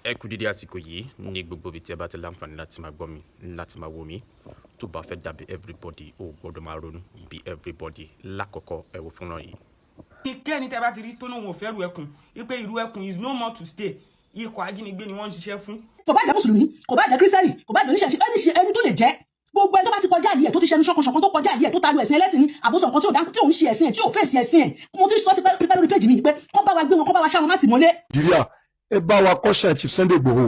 Ẹ kú dédé àsìkò yìí ní gbogbo ibi tí ẹ bá ti láǹfààní láti máa gbọ́ mi, láti máa wò mí. Tó bá fẹ́ dàbí everybody, ó gbọ́dọ̀ máa ronú bí everybody. Lákọ̀ọ́kọ́, ẹ wo fúnra yìí. Ẹnikẹ́ni tẹ́ bá ti rí tó náà wọn ò fẹ́ ru ẹkùn, wípé ìrú ẹkùn is no more to stay, ikọ̀ ajínigbé ni wọ́n ń ṣiṣẹ́ fún. Kò bá jẹ́ mùsùlùmí, kò bá jẹ́ kírísítẹ́nì, kò bá jẹ́ oníṣẹ̀ṣe, ẹni ṣe ẹni tó lè jẹ́, gbogbo ẹni tó bá ti kọjá àyè ẹ̀, tó ti ṣẹnu ṣọkànṣọkàn, tó kọjá àyè ẹ̀, tó talu ẹ̀sìn ẹlẹ́sìn ní àbúsọ̀ nǹkan tí ò dá, tí ò ń ṣe ẹ̀sìn ẹ̀, tí ò fèsì ẹ̀sìn ẹ̀, mo ti sọ tipẹ́ tipẹ́ lórí péjì mi pé kọ́ bá wa gbé wọn, kọ́ bá wa ṣá wọn láti mọ́lé. Nàìjíríà, ẹ bá wa kọ́ṣẹ́ Chief Sunday Igboho.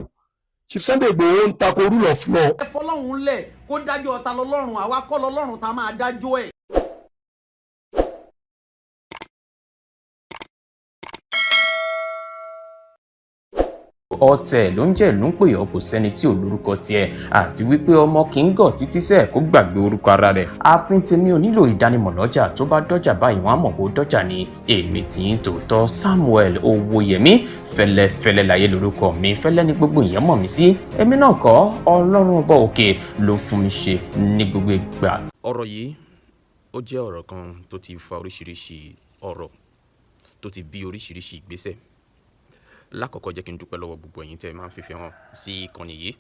Chief Sunday Igboho ń tako rule of law. Ẹ fọlọ́run lẹ̀ kó dájọ́ ta lọ́lọ́run, àwa kọ́ lọ́lọ́run tá máa dájọ́ ẹ̀. Ọ̀tẹ̀ ló ń jẹ́ ló ń pè ọ́, kò sẹ́ni tí ò lórúkọ tiẹ̀, àti wípé ọmọ kì í gọ̀ títí sẹ́ẹ̀ kó gbàgbé orúkọ ara rẹ̀. Ààfin tèmi ò nílò ìdánimọ̀ lọ́jà, tó bá dọ́jà báyìí, wọ́n á mọ̀ kó dọ́jà ni. Èmi tí ń tòótọ́, Samuel Owóyẹmí Fẹ́lẹ́fẹ́lẹ́ láyé lórúkọ mi. Fẹ́lẹ́ ní gbogbo èèyàn mọ̀ mí sí. Èmi náà kọ́, Ọlọ́run ọba òkè ló fún mi ṣe ní gbogbo ìgbà. Ọ̀rọ̀ yìí, ó jẹ́ ọ̀rọ̀ kan tó ti fa oríṣiríṣi ọ̀rọ̀, tó ti bí oríṣiríṣi ìgbésẹ̀. Lákọ̀ọ́kọ́, jẹ́ kí n dúpẹ́ lọ́wọ́ gbogbo ẹ̀yin tẹ́ ẹ máa ń fífẹ́ hàn sí ìkànnì yìí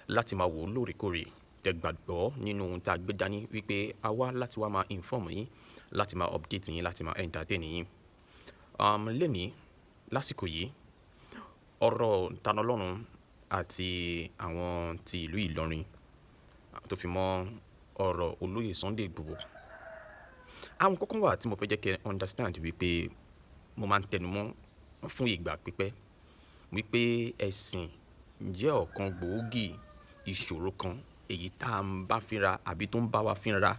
láti máa wò ó lóòrèkóòrè, tẹ́ gbàgbọ́ nínú ohun tá a gbé dání, wípé a wá láti wá máa inform yín, láti máa update yín, láti máa entertain yín. Lénìí, lásìkò yìí, ọ̀rọ̀ Tani Olohun àti àwọn ti ìlú Ìlọrin, tó fi mọ́ ọ̀rọ̀ olóyè Sunday Igboho, àwọn kókó wà tí mo fẹ́ jẹ́ kẹ́ understand, wípé mo máa ń tẹnu mọ́ fún ìgbà pípẹ́ wípé ẹ̀sìn jẹ́ ọ̀kan gbòógì ìṣòro kan èyí tá à ń bá fínra àbí tó ń bá wa fínra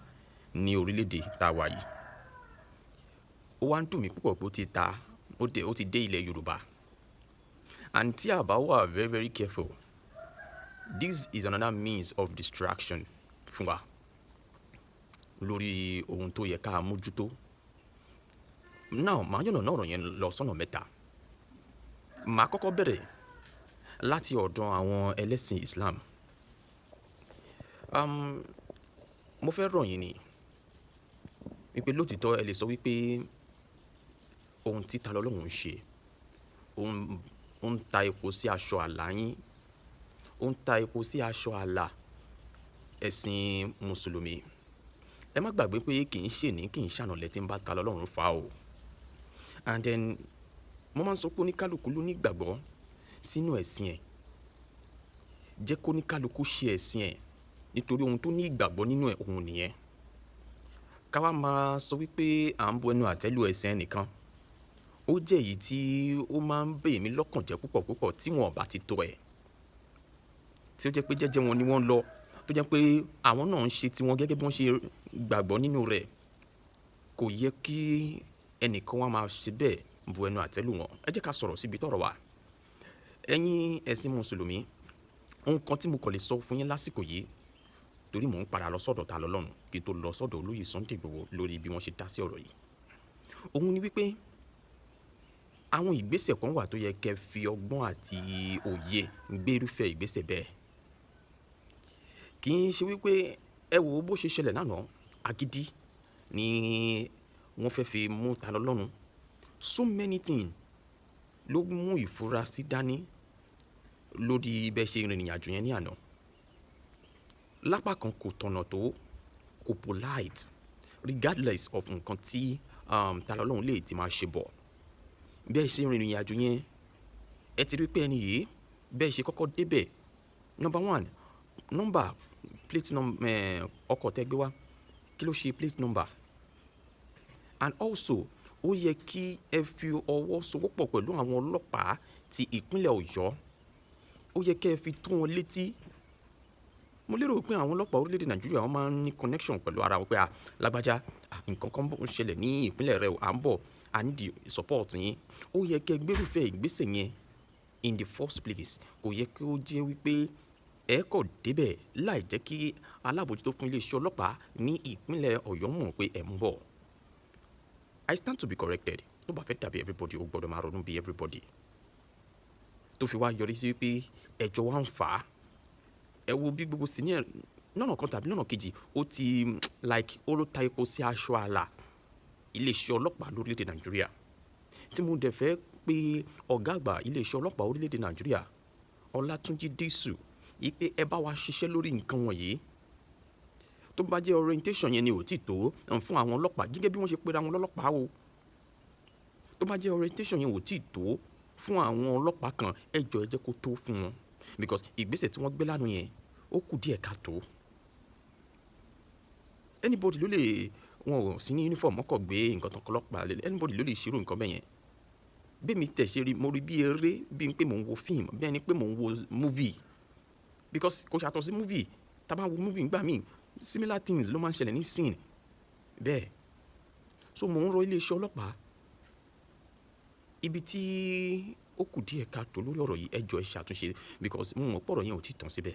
ní orílẹ̀-èdè tá a wà yìí. Ó wá ń dùn mí púpọ̀ pé ó ti ta ó ti dé ilẹ̀ Yorùbá, and tí a bá wà very very careful, this is another means of distraction fún wa lórí ohun tó yẹ ká mójútó. Now, màá yànnà náà ọ̀rọ̀ yẹn lọ sọ́nà mẹ́ta. Màá kọ́kọ́ bẹ̀rẹ̀ láti ọ̀dọ̀ àwọn ẹlẹ́sìn Islam. Mo fẹ́ rọ̀ yín ni wípé lótìtọ́, ẹ lè sọ wípé ohun tí Tani Olohun ń ṣe, ó ń ta epo sí aṣọ àlà yín, ó ń ta epo sí aṣọ àlà ẹ̀sìn mùsùlùmí. Ẹ má gbàgbé pé kì í ṣe ní kì í ṣàná lẹ tí ń bá Tani Olohun fà o. And then, mo máa ń sọ pé oníkálukú ló ní ìgbàgbọ́ sínú ẹ̀sìn ẹ̀. Jẹ́ kó oníkálukú ṣe ẹ̀sìn ẹ̀, nítorí ohun tó ní ìgbàgbọ́ nínú ẹ̀, òun nìyẹn. Ká wá máa sọ wípé à ń bu ẹnu àtẹ́ lu ẹ̀sìn ẹnìkan, ó jẹ́ èyí tí ó máa ń bè mí lọ́kàn jẹ́ púpọ̀ púpọ̀, tí wọn ò bá ti tó ẹ̀, tí ó jẹ́ pé jẹ́jẹ́ wọn ni wọ́n lọ, tó jẹ́ pé àwọn náà ń ṣe tiwọn gẹ́gẹ́ bí wọ́n ṣe gbàgbọ́ nínú rẹ̀. Kò yẹ kí ẹnìkan wá máa ṣe bẹ́ẹ̀ bu ẹnu àtẹ́ lù wọ́n. Ẹ jẹ́ ká sọ̀rọ̀ síbi tọ́rọ̀ wà. Ẹ̀yin ẹ̀sìn mùsùlùmí, ohun kan tí mo kàn lè sọ fún yín lásìkò yìí, torí mò ń padà lọ sọ́dọ̀ Tani Olohun kí n tó lọ sọ́dọ̀ olóyè Sunday Igboho lórí bí wọ́n ṣe dá sí ọ̀rọ̀ yìí, òun ni wípé àwọn ìgbésẹ̀ kan wà tó yẹ kẹ́ fi ọgbọ́n àti òye gbé irúfẹ́ ìgbésẹ̀ bẹ́ẹ̀. Kì í ṣe wípé ẹ wo bó ṣe ṣẹlẹ̀ lánàá, agídí ni wọ́n fẹ́ fi mú Tani Olohun. So many things ló mú ìfurasí dání lórí bẹ́ẹ̀ ṣe rìnrìn àjò yẹn ní àná. Lápá kan, kò tọ̀nà tó, kò polite, regardless of nǹkan tí Tani Olohun lè ti máa ṣe bọ̀. Bẹ́ẹ̀ ṣe rìnrìn àjò yẹn, ẹ ti rí pé ẹni yìí, bẹ́ẹ̀ ṣe kọ́kọ́ débẹ̀, number one, number plate number ọkọ̀ tẹ́ gbé wá, kí ló ṣe plate number? And also, ó yẹ kí ẹ fi ọwọ́ sowọ́pọ̀ pẹ̀lú àwọn ọlọ́pàá ti ìpínlẹ̀ Ọ̀yọ́. Ó yẹ kí ẹ fi tó wọn létí. Mo lérò pé àwọn ọlọ́pàá orílẹ̀-èdè Nàìjíríà, wọ́n máa ń ní connection pẹ̀lú ara wọn pé, à lágbájá, nǹkan kan ń ṣẹlẹ̀ ní ìpínlẹ̀ rẹ o, à ń bọ̀, à ń di support yín. Ó yẹ kí ẹ gbérùfẹ́ ìgbésẹ̀ yẹn in the first place. Kò yẹ kí ó jẹ́ wípé ẹ kò débẹ̀ láì jẹ́ kí alábòjútó fún iléeṣẹ́ ọlọ́pàá ní ìpínlẹ̀ Ọ̀yọ́ mọ̀ pé ẹ̀ ń bọ̀. I stand to be corrected. Tó bá fẹ́ dàbí everybody, ó gbọ́dọ̀ máa ronú bí everybody. Tó fi wá yọrí sí wípé ẹjọ́ wa ń fà á, ẹ wo bí gbogbo sí ní ẹ lọ́nà kan tàbí lọ́nà kejì, ó ti like ó ló ta epo sí aṣọ àlà iléeṣẹ́ ọlọ́pàá lórílẹ̀‐èdè Nàìjíríà, tí mo dẹ̀ fẹ́ pé ọ̀gá àgbà iléeṣẹ́ ọlọ́pàá orílẹ̀‐èdè Nàìjíríà, Ọlátúnjí Dísù yìí pé ẹ bá wa ṣiṣẹ́ lórí nǹkan wọ̀nyí. Tó bá jẹ́ orientation yẹn ni ò tí tó fún àwọn ọlọ́pàá, gẹ́gẹ́ bí wọ́n ṣe pera wọn lọ́lọ́pàá o, tó bá jẹ́ orientation yẹn ò tí tó fún àwọn ọlọ́pàá kan, ẹ jọ̀ọ́, ẹ jẹ́ kó tó fún wọn, because ìgbésẹ̀ tí wọ́n gbé lánàá yẹn, ó kù díẹ̀ káàtó. Anybody ló lè, wọn ò sí ní uniform, wọ́n kàn gbé nǹkan tán ọlọ́pàá lé, anybody ló lè ṣerú nǹkan bẹ́ẹ̀ yẹn. Bẹ́ẹ̀ mi tẹ̀ ṣe rí, mo rí bí eré, bí n pé mò ń wo fíìmù, bí ẹni pé mò ń wo movie, because kò ṣàtọ̀ sí movie. Tá a bá wo movie nígbà míì, similar things ló máa ń ṣẹlẹ̀ ní scene bẹ́ẹ̀. So mò ń rọ iléeṣẹ́ ọlọ́pàá, ibi tí ó kù díẹ̀ káàtó lórí ọ̀rọ̀ yìí, ẹ jọ̀ọ́, ẹ ṣàtúnṣe, because mo mọ̀ pọ̀rọ̀ yẹn ò tí tán síbẹ̀.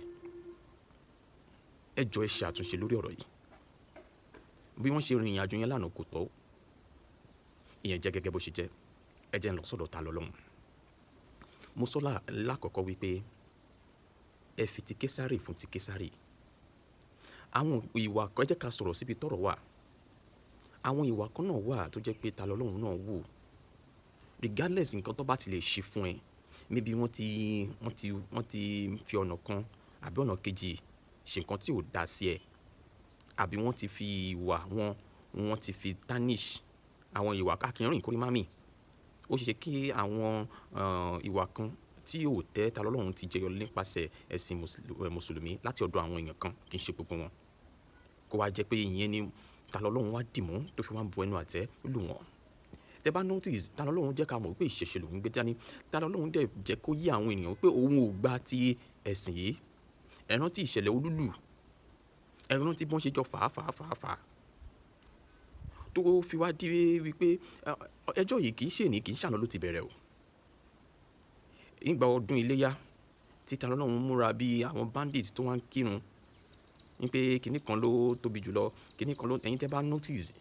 Ẹ jọ̀ọ́, ẹ ṣàtúnṣe lórí ọ̀rọ̀ yìí. Bí wọ́n ṣe rìnrìn àjò yẹn lánàá kò tọ́. Ìyẹn jẹ́ gẹ́gẹ́ bó ṣe jẹ́. Ẹ jẹ́ ń lọ sọ́dọ̀ Ta lọ́lọ́run. Mo sọ lákọ̀ọ́kọ́ wípé ẹ fi ti Késárì fún ti Késárì. Àwọn ìwà kan, ẹ jẹ́ ká sọ̀rọ̀ síbi tọ́rọ̀ wà. Àwọn ìwà kan náà wà tó jẹ́ pé Ta lọ́lọ́run náà wù, regardless nǹkan tó bá ti lè ṣe fún ẹ, maybe wọ́n ti fi ọ̀nà kan àbí ọ̀nà kejì ṣe nǹkan tí ò dá sí ẹ, àbí wọ́n ti fi ìwà wọn, wọ́n ti fi tarnish àwọn ìwà káàkiri rìn kórè mami. Ó ṣe kí àwọn ìwà kan tí ò tẹ́ Ta lọ́lọ́run ti jẹyọ nípasẹ̀ ẹ̀sìn mùsùlùmí láti ọ̀dọ̀ àwọn èèyàn kan, kì í ṣe gbogbo wọn, kó wá jẹ́ pé ìyẹn ni Ta lọ́lọ́run wá dìmú tó fi wá ń bu ẹnu àtẹ́ lù wọ́n. Tẹ bá notice, Ta lọ́lọ́run jẹ́ ká mọ̀ pé ìṣẹ̀ṣe lòún gbé dání. Ta lọ́lọ́run dẹ̀ jẹ́ kó yé àwọn ènìyàn pé òun ò gba ti ẹ̀sìn yìí. Ẹ rántí ìṣẹ̀lẹ̀ olúlù, ẹ rántí bí wọ́n ṣe jọ fà á fà á fà á fà á tó fi wá di wípé ẹjọ́ yìí kì í ṣèní, kì í ṣàná ló ti bẹ̀rẹ̀ o. Nígbà ọdún iléyá tí Ta lọ́lọ́run múra bí àwọn bandits tó wá ń kírun ní pé kinní kan ló tóbi jùlọ, kinní kan ló, ẹ̀yin tẹ́ bá notice,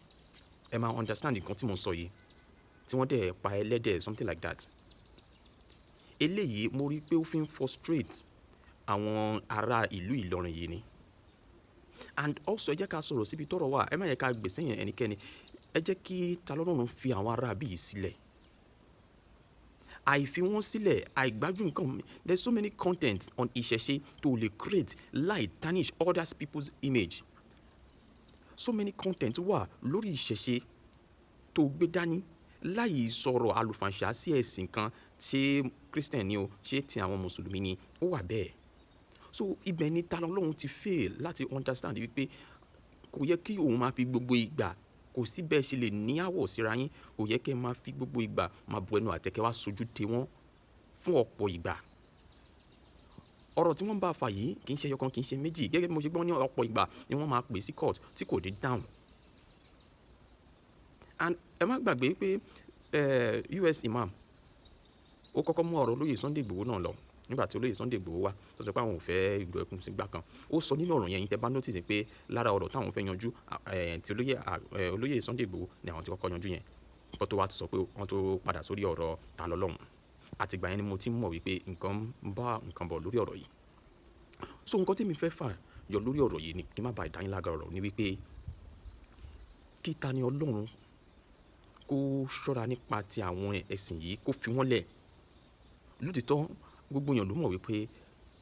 ẹ máa understand nǹkan tí mo ń sọ yìí, tí wọ́n dẹ̀ pa ẹlẹ́dẹ̀, something like that. Eléyìí, mo rí pé ó fi ń frustrate àwọn ará ìlú Ìlọrin yìí ni. And also, ẹ jẹ́ ká sọ̀rọ̀ síbi tọ́rọ̀ wà. Ẹ má yẹ ká gbèsè yẹn ẹnikẹ́ni. Ẹ jẹ́ kí Ta lọ́lọ́run fi àwọn ará bíi sílẹ̀. Àìfi wọ́n sílẹ̀, àìgbájú nǹkan, there's so many content on ìṣẹ̀ṣe tó lè create láì tarnish other people's image. So many content wà lórí ìṣẹ̀ṣe tó gbé dání láì sọ̀rọ̀ àlùfàǹṣà sí ẹ̀sìn kan, ṣé Christian ni o, ṣé ti àwọn mùsùlùmí ni, ó wà bẹ́ẹ̀. So ibẹ̀ ni Ta lọ́lọ́run ti fail láti understand wípé kò yẹ kí òun máa fi gbogbo ìgbà, kò sí bẹ́ẹ̀ ṣe lè ní àwọ̀ síra yín, kò yẹ kí ẹ máa fi gbogbo ìgbà máa bu ẹnu àtẹ́kẹ́ wá sojú de wọ́n fún ọ̀pọ̀ ìgbà. Ọ̀rọ̀ tí wọ́n bá fà yìí kì í ṣe ẹyọkan, kì í ṣe méjì. Gẹ́gẹ́ bí mo ṣe gbọ́, ní ọ̀pọ̀ ìgbà ni wọ́n máa pè sí court tí kò dé down. And ẹ má gbàgbé pé US imam ó kọ́kọ́ mú ọ̀rọ̀ olóyè Sunday Igboho náà lọ nígbà tí olóyè Sunday Igboho wá tó sọ pé àwọn ò fẹ́ ìlú ẹkùn sí gbà kan. Ó sọ nínú ọ̀rọ̀ yẹn, yín tẹ́ bá notice, pé lára ọ̀rọ̀ táwọn fẹ́ yanjú, tí olóyè Sunday Igboho ni àwọn ti kọ́kọ́ yanjú yẹn kó tó wá tó sọ pé wọ́n tó padà sórí ọ̀rọ̀ Ta lọ́lọ́run. Àtìgbà yẹn ni mo ti mọ̀ wípé nǹkan ń bá nǹkan bọ̀ lórí ọ̀rọ̀ yìí. So nǹkan tí mi fẹ́ fà yọ lórí ọ̀rọ̀ yìí ni, kí n má ba ìdáyín lágara ọ̀rọ̀ ni wípé kí Ta ni Ọlọ́run kó ṣọ́ra nípa ti àwọn ẹ̀sìn yìí, kó fi wọ́n lẹ̀. Lótìtọ́, gbogbo èèyàn ló mọ̀ wípé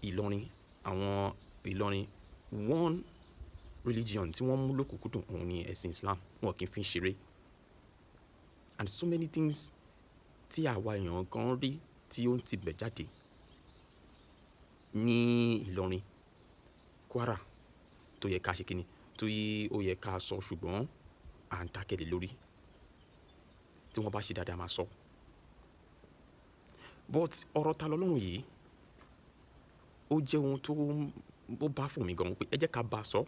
Ìlọrin, àwọn Ìlọrin, one religion tí wọ́n mú lókùnkúndùn òun ni ẹ̀sìn Islam. Wọn kì í fi ń ṣeré. And so many things tí àwa èèyàn kan rí tí ó ń tibẹ̀ jáde ní Ìlọrin, Kwara, tó yẹ ká ṣe kíni, tó yí ó yẹ ká sọ, ṣùgbọ́n à ń dákẹ́ lé lórí. Tí wọ́n bá ṣe dáadáa, máa sọ. But ọ̀rọ̀ Ta lọ́lọ́run yìí, ó jẹ́ ohun tó ó bá fún mi gan pé ẹ jẹ́ ká bá a sọ,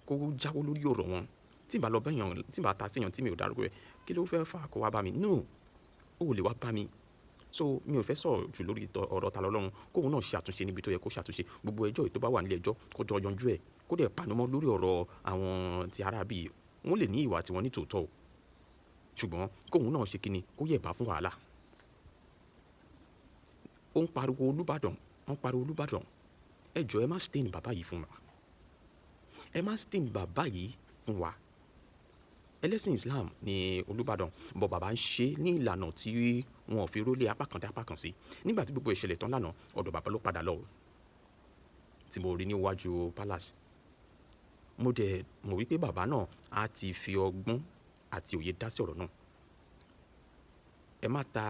kó jáwọ́ lórí ọ̀rọ̀ wọn. Tí n bá lọ bẹ́yàn, tí n bá ta síyàn tí mi ò dárúkọ rẹ̀, kí ló fẹ́ fà kó wá bá mi? No, ó lè wá bá mi. So mi ò fẹ́ sọ̀rọ̀ jù lórí ọ̀rọ̀ Ta lọ́lọ́run. Kóun náà ṣe àtúnṣe níbi tó yẹ kó ṣàtúnṣe. Gbogbo ẹjọ́ yìí tó bá wà nílé ẹjọ́, kó jọ yanjú ẹ̀, kó dẹ̀ panumọ́ lórí ọ̀rọ̀ àwọn ti ará bí. Wọ́n lè ní ìwà tiwọn ní tòótọ́ o, ṣùgbọ́n kóun náà ṣe kíni, kó yẹ̀ bá fún wàhálà. Ó ń pariwo Olúbàdàn, ó ń pariwo Olúbàdàn. Ẹ jọ̀ọ́, ẹ má stain bàbá yìí fún wa. Ẹ má stain bàbá yìí fún wa. Ẹlẹ́sìn Islam ní Olúbàdàn, bọ̀ bàbá ń ṣe ní ìlànà tí wọn ò fi rólé apá kan dé apá kan sí. Nígbà tí gbogbo ìṣẹ̀lẹ̀ tán lánàá, ọ̀dọ̀ bàbá ló padà lọ tí mo rí níwájú palace. Mo dẹ̀ mọ̀ wípé bàbá náà á ti fi ọgbọ́n àti òye dá sí ọ̀rọ̀ náà. Ẹ má ta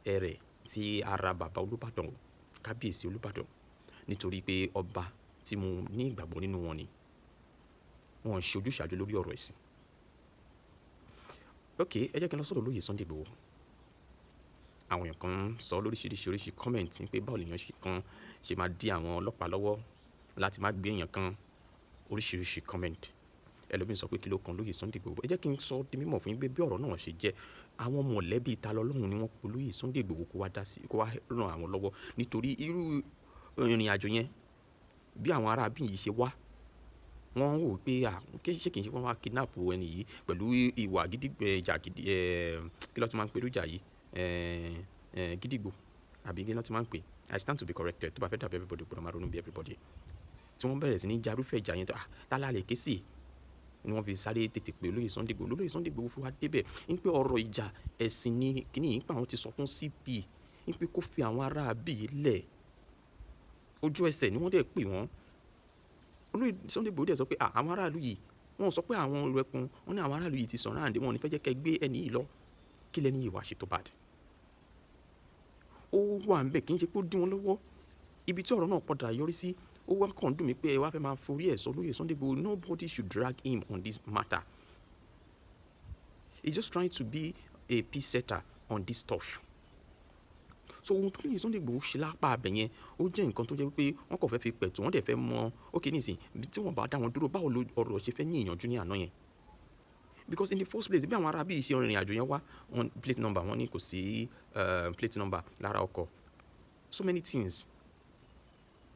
ẹrẹ̀ sí ara bàbá Olúbàdàn o, kábíyèsí Olúbàdàn, nítorí pé ọba tí mo ní ìgbàgbọ́ nínú wọn ni. Wọn ń ṣe ojúṣàájú lórí ọ̀rọ̀ ẹ̀sìn. Ok, ẹ jẹ́ kí n lọ sọ̀rọ̀ lóye Sunday Igboho. Àwọn èèyàn kan sọ lóríṣiríṣi oríṣi comment pé báwo lèèyàn ṣe kan ṣe máa dí àwọn ọlọ́pàá lọ́wọ́ láti má gbé èèyàn kan, oríṣiríṣi comment. Ẹlòmíín sọ pé kí ló kan lóye Sunday Igboho. Ẹ jẹ́ kí n sọ di mímọ̀ fún yín pé bí ọ̀rọ̀ náà ṣe jẹ́, àwọn mọ̀lẹ́bí Ta lọ́lọ́run ni wọ́n pe olóyè Sunday Igboho kó wá dá sí, kó wá ràn àwọn lọ́wọ́, nítorí irú ìrìn àjò yẹn, bí àwọn ará bí yìí ṣe wá, wọ́n wò pé à ṣé kìí ṣe wọ́n wá kidnap ẹni yìí pẹ̀lú ìwà gidi, ìjà gidi, kí ló ti máa ń pe irú ìjà yìí, gídígbò àbí kí ló ti máa ń pè? I stand to be corrected. Tó bá fẹ́ dàbí everybody, gbọ́dọ̀ máa ronú bí everybody. Tí wọ́n bẹ̀rẹ̀ sí ní jarúfẹ́ ìjà yẹn tó tá lè ké sí ni wọ́n fi sáré tètè pé olóyè Sunday Igboho. Olóyè Sunday Igboho fi wá débẹ̀ ń pé ọ̀rọ̀ ìjà ẹ̀sìn ni kíní yìí, ń pé àwọn ti sọ fún CP ń pé kó fi àwọn ará bí lẹ̀. Ojú ẹsẹ̀ ni wọ́n dẹ̀ pè wọ́n. Olóyè Sunday Igboho dẹ̀ sọ pé àwọn aráàlú yìí, wọ́n sọ pé àwọn olùrẹ̀kùn wọ́n ní àwọn aráàlú yìí ti sọ̀rọ̀ àǹdí wọn ò ní fẹ́ jẹ́ kẹ́ gbé ẹni yìí lọ. Kí lẹ́ni yìí wá ṣe tó bad? Ó wà ń bẹ̀, kì í ṣe pé ó dí wọn lọ́wọ́. Ibi tí ọ̀rọ̀ náà padà yọrí sí, ó wá kàn dùn mí pé ẹ wá fẹ́ máa forí ẹ̀ sọ olóyè Sunday Igboho. Nobody should drag him on this matter. He's just trying to be a peace setter on this stuff. So ohun tó lóye Sunday Igboho ṣe lápá abẹ yẹn, ó jẹ́ nǹkan tó jẹ́ wípé wọ́n kàn fẹ́ fi pẹ̀tù, wọ́n dẹ̀ fẹ́ mọ ókè nísìn tí wọ́n bá dá wọn dúró, báwo ló ọ̀rọ̀ ṣe fẹ́ ní ìyànjú ní àná yẹn? Because in the first place, bí àwọn ará bíi ṣe rìnrìn àjò yẹn wá, wọn plate number, wọn ní kò sí plate number lára ọkọ̀, so many things.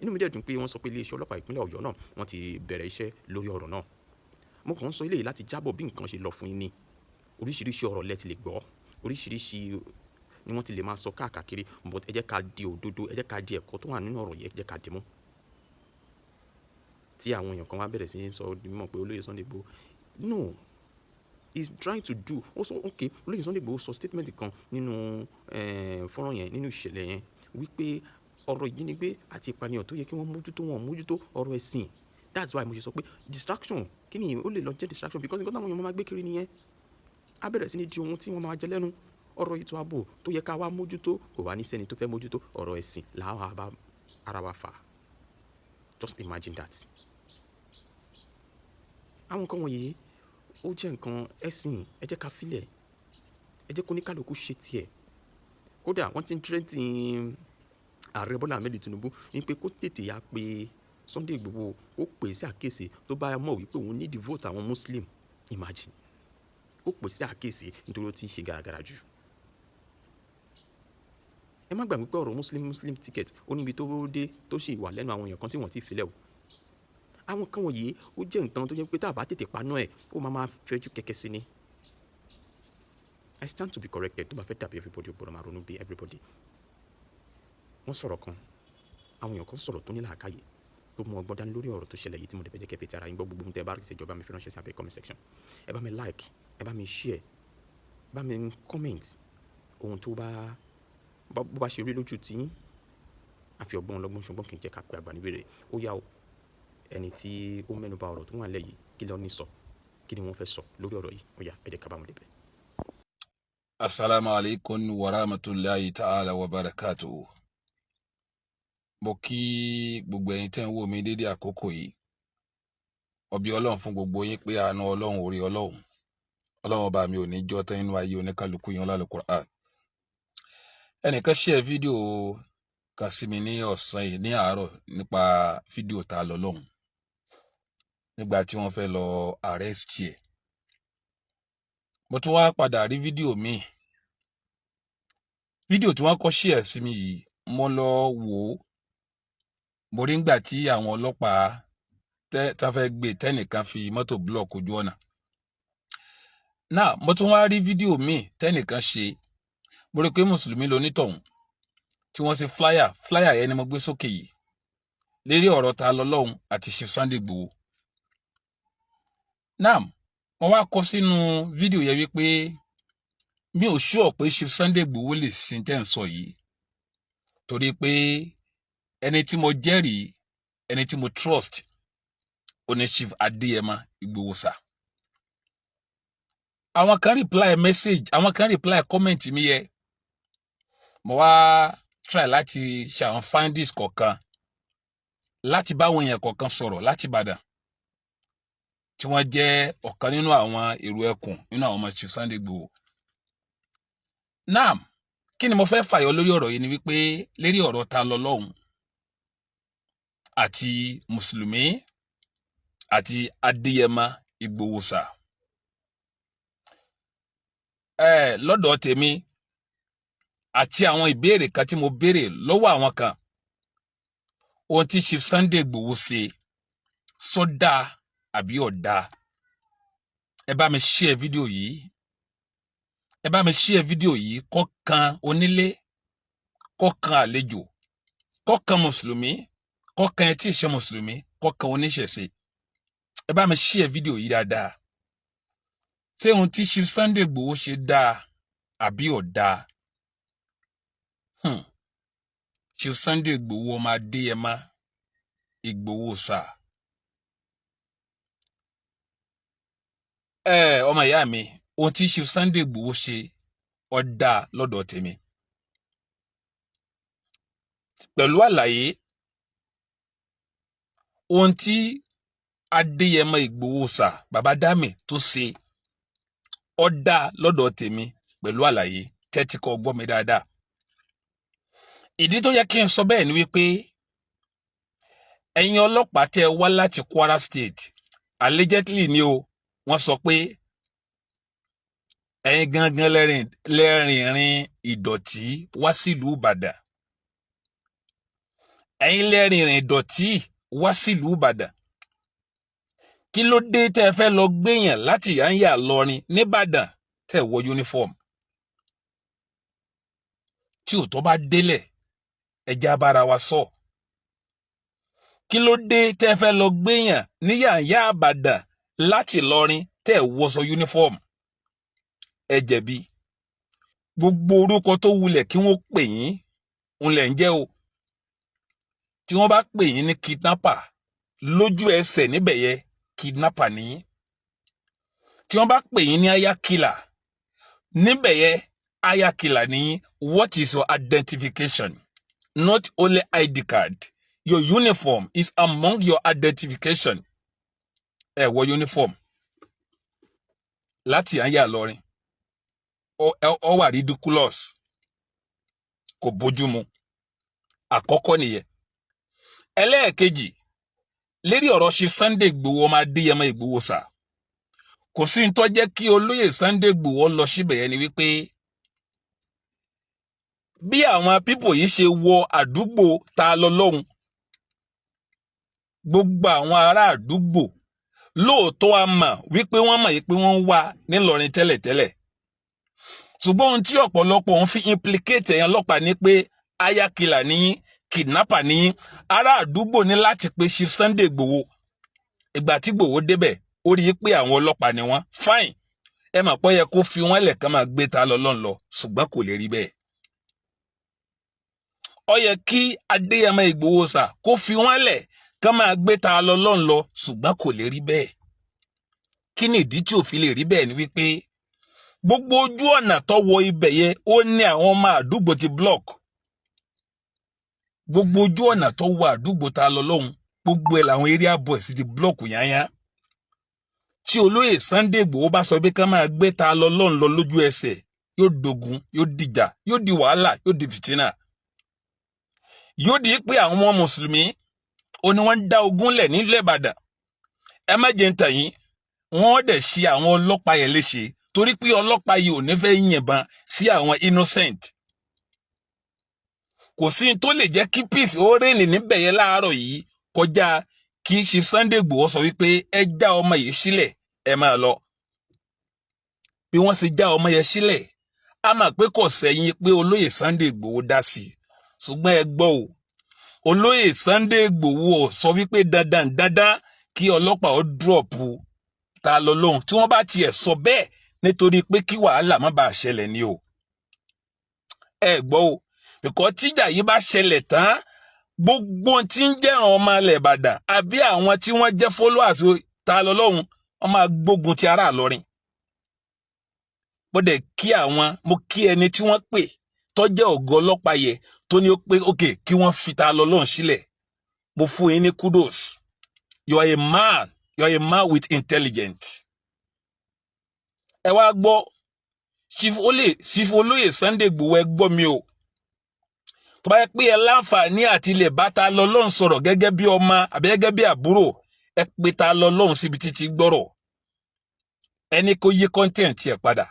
Inú mi dẹ̀ dùn pé wọ́n sọ pé iléeṣẹ́ ọlọ́pàá ìpínlẹ̀ Ọ̀yọ́ náà, wọ́n ti bẹ̀rẹ̀ iṣẹ́ lórí ọ̀rọ̀ náà. Mo kàn ń sọ eléyìí láti jábọ̀ bí nǹkan ṣe lọ fún yín ní. Oríṣiríṣi ọ̀rọ̀ lẹ ti lè gbọ́, oríṣiríṣi ni wọ́n ti lè máa sọ káàkiri, but ẹ jẹ́ ká di òdodo, ẹ jẹ́ ká di ẹ̀kọ́ tó wà nínú ọ̀rọ̀ yìí, ẹ jẹ́ ká dì mú. Tí àwọn èèyàn kan wá bẹ̀rẹ̀ sí ní sọ di mímọ̀ pé olóyè Sunday Igboho, no, he's trying to do ó sọ. Ok, olóyè Sunday Igboho sọ statement kan nínú fọ́nrán yẹn, nínú ìṣẹ̀lẹ̀ yẹn, wípé ọ̀rọ̀ ìjínigbé àti ìpànìyàn tó yẹ kí wọ́n mójútó, wọn mójútó ọ̀rọ̀ ẹ̀sìn. That's why mo ṣe sọ pé distraction kí ni, ó lè lọ jẹ́ distraction, because nǹkan táwọn èèyàn máa gbé kiri nìyẹn, á bẹ̀rẹ̀ sí ní di ohun tí wọ́n máa jẹ lẹ́nu. Ọ̀rọ̀ ètò ààbò tó yẹ ká wá mójútó, kò wá ní sẹ́ni tó fẹ́ mójútó. Ọ̀rọ̀ ẹ̀sìn làwọn bá ara wa fà. Just imagine that. Àwọn nǹkan wọ̀nyí, ó jẹ́ nǹkan ẹ̀sìn. Ẹ jẹ́ ká filẹ̀, ẹ jẹ́ kó ní kálukú ṣe tiẹ̀. Kódà wọ́n ti ń threaten ààrẹ Bọ́lá Ahmed Tinubu ní pé kó tètè ya pé Sunday Igboho, kó pè sí àkíyèsí tó bá mọ̀ wípé òun need vote àwọn Muslim. Imagine, ó pè sí àkíyèsí nítorí ó ti ń ṣe gàràgàrà jù. Ẹ má gbàgbé pé ọ̀rọ̀ Muslim Muslim ticket, ó níbi tó dé tó sì wà lẹ́nu àwọn èèyàn kan tí wọ́n ti filẹ̀ o. Àwọn kan wọ̀nyí, ó jẹ́ nǹkan tó jẹ́ pé tá a bá tètè paná ẹ̀, ó máa máa fẹ́jú kẹ̀kẹ́ sí ni. I stand to be corrected. Tó bá fẹ́ dàbí everybody, ó gbọ́dọ̀ máa ronú bí everybody. Wọ́n sọ̀rọ̀ kan, àwọn èèyàn kan sọ̀rọ̀ tó ní làákàyè, tó mú ọgbọ́n dání lórí ọ̀rọ̀ tó ṣẹlẹ̀ yìí tí mo dẹ̀ fẹ́ jẹ́ kẹ́ fi ti ara yín gbọ́. Gbogbo ohun tẹ́ ẹ bá rí sí ìjọba mi fi ránṣẹ́ sí abẹ́ comment section. Ẹ bá mi like, ẹ bá mi share, ẹ bá mi comment ohun tó bá bó bá ṣe rí lójú tiyín. Àfi ọgbọ́n ọlọ́gbọ́n, ṣùgbọ́n kì í jẹ́ ká pe àgbà níbèrè. Ó yá o, ẹni tí ó mẹ́nu bà ọ̀rọ̀ tó wà nílẹ̀ yìí, kí ló ní sọ? Kí ni wọ́n fẹ́ sọ lórí ọ̀rọ̀ yìí? Ó yá, ẹ jẹ́ ká bá wọn débẹ̀. Asalaamu alaikum wa rahmatulahi ta'ala wa barakatuhu. Mo kí gbogbo ẹ̀yin tẹ́ ń wò mí dédé àkókò yìí. Ọbí Ọlọ́run fún gbogbo yín pé àánú Ọlọ́run, orí Ọlọ́run, Ọlọ́run ọba mi ò ní jọ́ tán nínú ayé oníkálukú yín lálẹ́ Qur'an. Ẹnìkan share fídíò kan sí mi ní ọ̀sán yìí, ní àárọ̀, nípa fídíò Ta lọ́lọ́run nígbà tí wọ́n fẹ́ lọ arrest ẹ̀. Mo tún wá padà rí fídíò míì. Fídíò tí wọ́n kọ́ share sí mi yìí, mo lọ wò ó, mo rí ngbà tí àwọn ọlọ́pàá tẹ́ tá fẹ́ gbé, tẹ́nìkan fi mọ́tò block ojú ọ̀nà náà. Mo tún wá rí fídíò míì tẹ́nìkan ṣe, mo rí i pé mùsùlùmí lonítọ̀hún, tí wọ́n ṣe flyer. Flyer yẹn ni mo gbé sókè yìí, lérí ọ̀rọ̀ Ta lọ́lọ́hun àti Chief Sunday Igboho náà. Mo wá kọ sínú fídíò yẹn wípé mi ò sure pé Chief Sunday Igboho lè sin tẹ́ ń sọ yìí, torí pé ẹni tí mo jẹ́rìí, ẹni tí mo trust, ó ní Chief Adéyẹmọ Ìgbòho sà. Àwọn kan reply message, àwọn kan reply comment mi yẹ. Mo wá try láti ṣe àwọn findings kọ̀ọ̀kan, láti bá àwọn èèyàn kọ̀ọ̀kan sọ̀rọ̀ láti Ìbàdàn tí wọ́n jẹ́ ọ̀kan nínú àwọn èrò ẹkùn nínú àwọn ọmọ Chief Sunday Igboho. Naam, kí ni mo fẹ́ fàyọ lórí ọ̀rọ̀ yìí ni wípé lérí ọ̀rọ̀ ta lọ lọ́hùn àti mùsùlùmí àti Adéyẹmọ Ìgbòho sà. Ẹ lọ́dọ̀ tèmi àti àwọn ìbéèrè kan tí mo béèrè lọ́wọ́ àwọn kan, ohun tí Chief Sunday Igboho ṣe sọ́dà àbí ọ̀dà? Ẹ bá mi share fídíò yìí, ẹ bá mi share fídíò yìí, kó kan onílé, kó kan àlejò, kó kan mùsùlùmí, kó kan ẹtí ìṣe mùsùlùmí, kó kan oníṣẹ̀ṣe. Ẹ bá mi share fídíò yìí dáadáa. Ṣé ohun tí Chief Sunday Igboho ṣe dáa àbí ọ̀dà? Chief Sunday Igboho, ọmọ Adéyẹmọ Ìgbòho sà, ẹ ọmọ ìyá mi, ohun tí Chief Sunday Igboho ṣe ọ̀dà lọ́dọ̀ tèmi pẹ̀lú àlàyé. Ohun tí Adéyẹmọ Ìgbòho sà, bàbá Dami, tó ṣe ọ̀dà lọ́dọ̀ tèmi pẹ̀lú àlàyé. Tẹ́tí kó gbọ́ mi dáadáa. Ìdí tó yẹ kí n sọ bẹ́ẹ̀ ni wípé ẹ̀yin ọlọ́pàá tẹ́ ẹ wá láti Kwara State, allegedly ni o, wọ́n sọ pé ẹ̀yin gangan lẹ́rìnrìn ìdọ̀tí wá sílùú Ìbàdàn. Ẹ̀yin lẹ́rìnrìn ìdọ̀tí wá sílùú Ìbàdàn. Kí ló dé tẹ́ ẹ fẹ́ lọ gbéyàn láti Yànyà lọrin nìbàdàn tẹ́ ẹ wọ uniform? Tí òótọ́ bá délẹ̀, ẹ jẹ́ á bára wa sọ. Kí ló dé tẹ́ ẹ fẹ́ lọ gbéyàn ní Yànyà Ìbàdàn láti Ìlọrin tẹ́ ẹ wọṣọ uniform? Ẹ jẹ̀bi. Gbogbo orúkọ tó wulẹ̀ kí wọ́n pè yín ń lẹ̀ ń jẹ́ o. Tí wọ́n bá pè yín ní kidnapper lójú ẹsẹ̀ níbẹ̀ yẹ, kidnapper ní. Tí wọ́n bá pè yín ní ayakila níbẹ̀ yẹ, ayakila ní. What is your identification? Not only ID card, your uniform is among your identification. Ẹ wọ uniform láti àyà lọrin, ọ wà ridiculous, kò bójúmu. Àkọ́kọ́ nìyẹn. Ẹlẹ́ẹ̀kejì, lérí ọ̀rọ̀ ṣe Sunday Igboho, ọmọ Adéyẹmọ Ìgbòho sà, kò sí ní tó jẹ́ kí olóyè Sunday Igboho lọ síbẹ̀ yẹn ni wípé bí àwọn people yìí ṣe wọ àdúgbò ta lọ lọ́hùn, gbogbo àwọn ará àdúgbò, lóòótọ́ a mọ̀ wípé wọ́n mọ̀ wípé wọ́n ń wá nílọrin tẹ́lẹ̀tẹ́lẹ̀, ṣùgbọ́n ohun tí ọ̀pọ̀lọpọ̀ ń fi implicate ẹ̀yàn ọlọ́pàá ni pé ayakila ní, kidnapper ní. Ará àdúgbò ní láti pe Chief Sunday Igboho. Ìgbà tí Igboho débẹ̀, ó rí i pé àwọn ọlọ́pàá ni wọ́n. Fine, ẹ mọ̀ pé ó yẹ kó fi wọ́n lẹ̀ kán máa gbé ta lọ lọ́n lọ, ṣùgbọ́n kò lè rí bẹ́ẹ̀. Ó yẹ kí Adéyẹmọ Ìgbòho sà kó fi wọ́n lẹ̀ kán máa gbé ta lọ lọ́n lọ, ṣùgbọ́n kò lè rí bẹ́ẹ̀. Kí ni ìdí tí ò fi lè rí bẹ́ẹ̀? Ni wípé gbogbo ojú ọ̀nà tó wọ ibẹ̀ yẹn, ó ní àwọn ọmọ àdúgbò ti block. Gbogbo ojú ọ̀nà tó wọ àdúgbò ta lọ lọ́hùn, gbogbo ẹ̀ làwọn area boys ti block yányá. Tí olóyè Sunday Igboho bá sọ pé ká máa gbé ta lọ lọ́hùn lọ lójú ẹsẹ̀, yóò dogun, yóò dìjà, yóò di wàhálà, yóò di fìtínà, yóò di pé àwọn ọmọ mùsùlùmí ó ní wọ́n ń dá ogun lẹ̀ nílẹ̀ Ìbàdàn. Ẹ má jẹ́ ń tàn yín, wọ́n dẹ̀ ṣe àwọn ọlọ́pàá yẹn léṣe, torí pé ọlọ́pàá yìí ò ní fẹ́ yìnbọn sí àwọn innocent. Kò sí tó lè jẹ́ kí peace ó rìnrìn níbẹ̀ yẹn láàárọ̀ yìí kọjá kí ṣe Sunday Igboho sọ wípé ẹ já ọmọ yìí sílẹ̀, ẹ máa lọ. Bí wọ́n ṣe já ọmọ yẹn sílẹ̀, a máa pé kò sẹ́yìn pé olóyè Sunday Igboho dá sí i. Ṣùgbọ́n ẹ gbọ́ o, olóyè Sunday Igboho sọ wípé dandan dandan kí ọlọ́pàá ó drop. Ta lọ lóhùn tí wọ́n bá tiẹ̀ sọ bẹ́ẹ̀ nítorí pé kí wàhálà má bàa ṣẹlẹ̀ ni o. Ẹ gbọ́ o, bìkọ́ tíjà yìí bá ṣẹlẹ̀ tán, gbogbo tí ń jẹ́ràn ọmọ ilẹ̀ Ìbàdàn àbí àwọn tí wọ́n jẹ́ followers Ta lọ lọ́hùn, wọ́n máa gbógun ti ará Ìlọrin. Bọ́dẹ̀ kí àwọn, mo kí ẹni tí wọ́n pè tó jẹ́ ọ̀gá ọlọ́pàá yẹ tó ní ó pé ok, kí wọ́n fi Ta lọ lọ́hùn sílẹ̀. Mo fún yín ní kudos. You are a man, you are a man with intelligence. Ẹ wá gbọ́, Chief Olóyè Sunday Igboho, ẹ gbọ́ mi o. Tó bá yẹ pé ẹ láǹfààní àti lè bá Ta lọ lọ́hùn sọ̀rọ̀ gẹ́gẹ́ bí ọmọ àbí gẹ́gẹ́ bí àbúrò, ẹ pé Ta lọ lọ́hùn síbi títí gbọ́rọ̀, ẹni kó yí content ẹ̀ padà.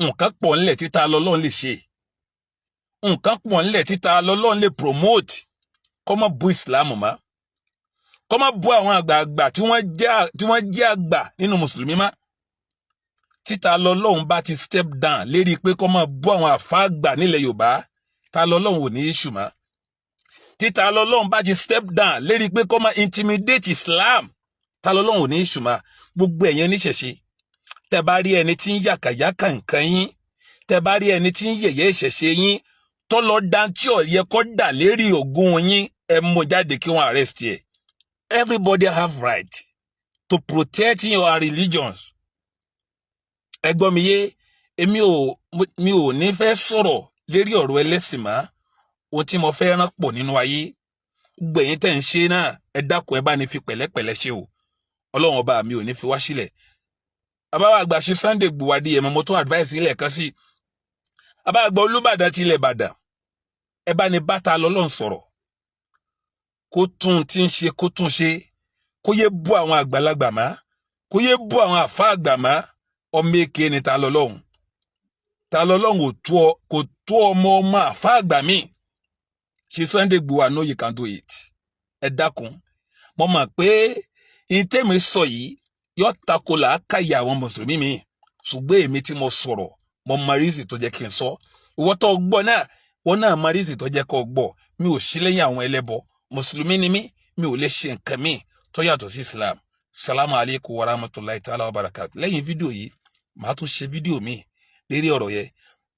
Nǹkan pọ̀ ńlẹ̀ tí Ta lọ lọ́hùn lè ṣe, nǹkan pọ̀ ńlẹ̀ tí Ta lọ lọ́hùn lè promote. Kó má bú Islam mọ́, kó má bú àwọn àgbààgbà tí wọ́n jẹ́ àgbà nínú mùsùlùmí mọ́. Tí Ta lọ lọ́hùn bá ti step down lérí pé kó má bú àwọn àfáàgbà nílẹ̀ Yorùbá, Ta lọ lọ́hùn ò ní issue mọ́. Tí Ta lọ lọ́hùn bá ti step down lérí pé kó má intimidate Islam, Ta lọ lọ́hùn ò ní issue mọ́. Gbogbo ẹ̀yẹn níṣẹ̀ṣe, tẹ́ bá rí ẹni tí ń yàkàyàkà nǹkan yín, tẹ́ bá rí ẹni tí ń yẹ̀yẹ́ ìṣẹ̀ṣe yín, tó lọ dantí ọ̀yẹ́ kó dà lérí ògùn yín, ẹ mú jáde kí wọ́n arrest ẹ. Everybody have right to protect your religions. Ẹ gbọ́ mi yé, èmi ò mi ò ní fẹ́ sọ̀rọ̀ lérí ọ̀rọ̀ ẹlẹ́sìn mọ́. Ohun tí mo fẹ́ rán pọ̀ nínú ayé. Gbogbo ẹ̀yin tẹ̀ ń ṣe náà, ẹ dákun, ẹ bá ní fi pẹ̀lẹ́pẹ̀lẹ́ ṣe o. Ọlọ́run ọba mi ò ní fi wá sílẹ̀. Bàbá wa àgbà ṣe Sunday Igboho Adéyẹmọ, mo tún advice ilẹ̀ kan sí bàbá àgbà Olúbàdàn ti ilẹ̀ Ìbàdàn. Ẹ bá ní bá Ta lọ́lọ́run sọ̀rọ̀, kó tún tí ń ṣe, kó tún ṣe, kó yé bú àwọn àgbàlagbà mọ́, kó yé bú àwọn àfa àgbà mọ́. Ọmọ èké ni Ta lọ́lọ́run. Ta lọ́lọ́run ò tó ọ, kò tó ọmọ ọmọ àfa àgbà míì ṣe. Sunday Igboho, I know you can do it. Ẹ dákun, mo mọ̀ pé ìtẹ́mi sọ yìí yóò tako làákàyè àwọn mùsùlùmí mi, ṣùgbọ́n èmi tí mo sọ̀rọ̀, mo mọ reason tó jẹ́ kí n sọ. Ìwọ tó gbọ́ náà, wọ́n náà mọ reason tó jẹ́ kó gbọ́. Mi ò sí lẹ́yìn àwọn ẹlẹ́bọ, mùsùlùmí ni mí. Mi ò lè ṣe nǹkan míì tó yàtọ̀ sí Islam. Salamu aleykum wa rahmatulahi ta'ala wa barakatu. Lẹ́yìn fídíò yìí, màá tún ṣe fídíò míì lérí ọ̀rọ̀ yẹn.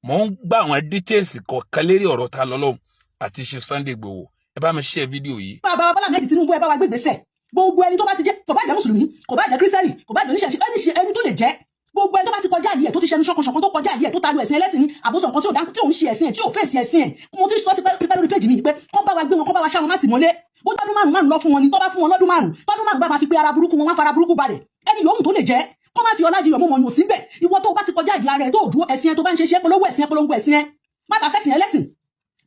Mò ń gbà àwọn details kọ̀ọ̀kan lérí ọ̀rọ̀ Ta lọ́lọ́hùn àti ṣe Sunday Igboho. Ẹ bá mi share fídíò yìí. Bàbá Bọ́lá Ahmed Tinubu, ẹ bá wa gbé ìgbésẹ̀. Gbogbo ẹni tó bá ti jẹ́, kò bá jẹ́ mùsùlùmí, kò bá jẹ́ kírísítẹ́nì, kò bá jẹ́ oníṣẹ̀ṣe, ẹni ṣe ẹni tó lè jẹ́, gbogbo ẹni tó bá ti kọjá yìí ẹ̀, tó ti ṣẹnu ṣọ̀kanṣọ̀kan, tó kọjá yìí ẹ̀, tó tayọ ẹ̀sìn ẹlẹ́sìn ní àbúsọ nǹkan tí ò dá, tí ò ń ṣe ẹ̀sìn ẹ̀, tí ò fèsì ẹ̀sìn ẹ̀, mo ti sọ tipẹ́ tipẹ́ lórí péjì mi pé kọ́ bá wa gbé wọn, kọ́ bá wa ṣá wọn má tì mọ́lé. Bó tọdún 5 5 lọ fún wọn ni, tó bá fún wọn lọ́dún 5, tọdún 5 bá máa fi pé ara burúkú wọn, wá fara burúkú balẹ̀. Ẹni yòówù tó lè jẹ́, kọ́ máa fi ọlájiyọ̀ mú wọn yòó síbẹ̀. Ìwọ tó bá ti kọjá ìyá rẹ̀, tó dúró ẹ̀sìn ẹ̀, tó bá ń ṣe ṣe polówó ẹ̀sìn ẹ̀, polongo ẹ̀sìn ẹ̀, má ta sẹ́sìn ẹlẹ́sìn.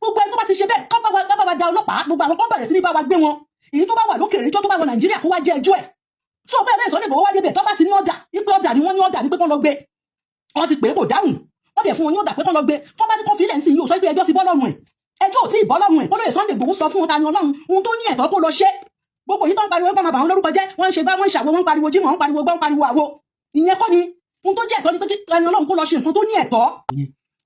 Gbogbo ẹni tó bá ti ṣe bẹ́ẹ̀, kọ́ bá wa da ọlọ́pàá, gbogbo àwọn kọ́ bẹ̀rẹ̀ sí ní bá wa gbé wọn. Èyí tó bá wà lókèrè, ìjọ tó bá wọ Nàìjíríà, kó wá jẹ́ ẹjọ́ ẹ̀. So bẹ́ẹ̀ bẹ́ẹ̀, Sunday Igboho wá débẹ̀, tó bá ti ní ọ̀dà wípé ọ̀dà ni wọ́n ní, ọ̀dà ní pé kán lọ gbé. Wọ́n ti pè é, kò dáhùn, wọ́n dẹ̀ fún wọn ní ọ̀dà pé kán lọ gbé. Tó bá ní kán fi ilẹ̀ ń sìn yìí, ò sọ pé ẹjọ́ ti bọ́ lọ́rùn ẹ̀, ẹjọ́ ò tí ì bọ́ lọ́rùn ẹ̀. Olóyè Sunday Igboho sọ fún wọn, Ta ni Ọlọ́run, ohun tó ní ẹ̀tọ́ kó lọ ṣe. Gbogbo yìí tó ń pariwo kọ́ máa bà wọn lórúkọ jẹ́, wọ́n ń ṣe bá, wọ́n ń ṣàwo, wọ́n ń pariwo jímọ̀, wọ́n ń pariwo gbọ́, ń pariwo àwo, ìyẹn kọ́ ni ohun tó jẹ́ ẹ̀tọ́ ni pé kí Ta ni Ọlọ́run kó lọ ṣe nǹkan tó ní ẹ̀tọ́.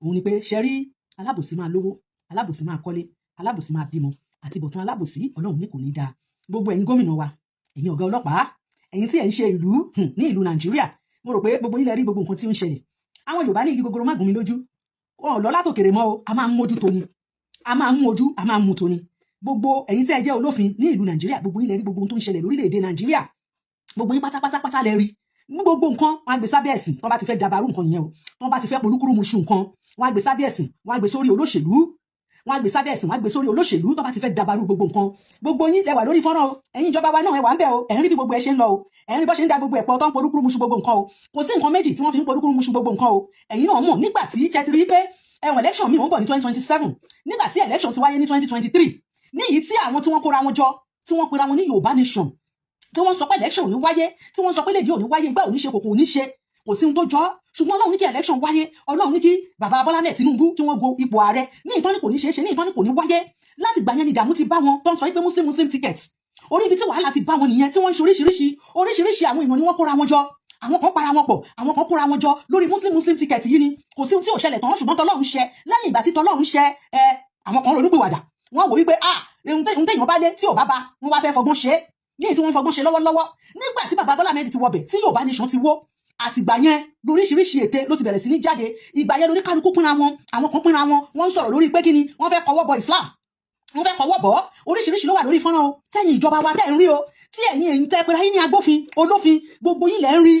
Òun ni pé ṣe rí, alábòsí máa lówó, alábòsí máa kọ́lé, alábòsí máa bímọ, àti bọ̀tún alábòsí, Ọlọ́run ní kò ní dáa. Gbogbo ẹ̀yin gómìnà wa, ẹ̀yin ọ̀gá ọlọ́pàá, ẹ̀yin tí ẹ̀ ń ṣe ìlú ní ìlú Nàìjíríà, mo rò pé gbogbo yín lẹ rí gbogbo nǹkan tí ó ń ṣẹlẹ̀. Àwọn Yorùbá ní igi gogoro má gún mi lójú, wọn ò lọ látòkèrè mọ́ o. A máa ń mójú tóni, a máa ń mójú, a máa ń mú tóni. Gbogbo ẹ̀yin tí ẹ jẹ́ olófin ní ìlú Nàìjíríà, gbogbo yín lẹ rí gbogbo ohun tó ń ṣẹlẹ̀ lórílẹ̀‐èdè Nàìjíríà. Gbogbo yín pátápátá lẹ rí ní gbogbo nǹkan. Wọn á gbé sábẹ́ ẹ̀sìn. Tó bá ti fẹ́ dabarú nǹkan yẹn o, tó bá ti fẹ́ polúkúrú muṣu nǹkan, wọn á gbé sábẹ́ ẹ̀sìn, wọn á gbé sórí olóṣèlú. Wọn á gbé sábẹ́ ẹ̀sìn, wọn á gbé sórí olóṣèlú tó bá ti fẹ́ dabarú gbogbo nǹkan. Gbogbo yín lẹ wà lórí fọ́nrán o. Ẹ̀yin ìjọba wa náà, ẹ wà ń bẹ̀ o. Ẹ̀ ń rí bí gbogbo ẹ ṣe ń lọ o. Ẹ̀ ń rí bó ṣe ń da gbogbo ẹ̀pọ̀ tó ń polúkúrú muṣu gbogbo nǹkan o. Kò sí nǹkan méjì tí wọ́n fi ń polúkúrú muṣu gbogbo nǹkan o. Ẹ̀yin náà mọ̀ nígbà tí ṣe ti rí pé ẹ̀wọ̀n election mi ò ń bọ̀ ní 2027, nígbà tí election ti wáyé ní 2023, ní èyí tí àwọn tí wọ́n kóra wọn jọ, tí wọ́n pera wọn ní Yorùbá Nation, tí wọ́n sọ pé election ò ní wáyé, tí wọ́n sọ pé lèyí ò ní wáyé, ìgbà ò ní ṣe, kòkò ò ní ṣe, kò sí ohun tó jọ. Ṣùgbọ́n Ọlọ́run ní kí election wáyé. Ọlọ́run ní kí bàbá Bọ́lá náà Tinubu kí wọ́n go ipò ààrẹ ní ìtọ́ni kò ní ṣeé ṣe, ní ìtọ́ni kò ní wáyé. Láti gbà yẹn ni ìdààmú ti bá wọn tó ń sọ pé Muslim Muslim ticket. Orí ibi tí wàhálà ti bá wọn nìyẹn, tí wọ́n ń ṣe oríṣiríṣi oríṣiríṣi. Àwọn èèyàn ni wọ́n kóra wọn jọ, àwọn kan para wọn pọ̀, àwọn kan kóra wọn jọ lórí Muslim Muslim ticket yìí ni. Kò sí ohun tí ò ṣẹlẹ̀ tán, ṣùgbọ́n tọlọ́run ṣẹ. Lẹ́yìn ìgbà tí tọlọ́run ṣẹ ẹ, àwọn kan ronúpìwàdà, wọ́n wò wípé ah, ohun téèyàn bá lé tí ò bá bá, wọ́n wá fẹ́ fọgbọ́n ṣe é. Ní èyí tí wọ́n ń fọgbọ́n ṣe lọ́wọ́lọ́wọ́, nígbà tí bàbá Bọ́lá Ahmed ti wọbẹ̀, tí Yorùbá Nation ti wó, àtìgbà yẹn lóríṣiríṣi ète ló ti bẹ̀rẹ̀ sí ní jáde. Ìgbà yẹn lórí kálukú pínra wọn, àwọn kan pínra wọn, wọ́n ń sọ̀rọ̀ lórí pé kí ni wọ́n fẹ́ kọwọ́ bọ Islam, wọ́n fẹ́ kọwọ́ bọ̀. Oríṣiríṣi ló wà lórí fọ́nrán o, tẹ́yìn ìjọba wa tẹ́ ń rí o, tí ẹ̀yin èyí tẹ́ pera yín ní agbófin olófin, gbogbo yín lẹ́ ń rí.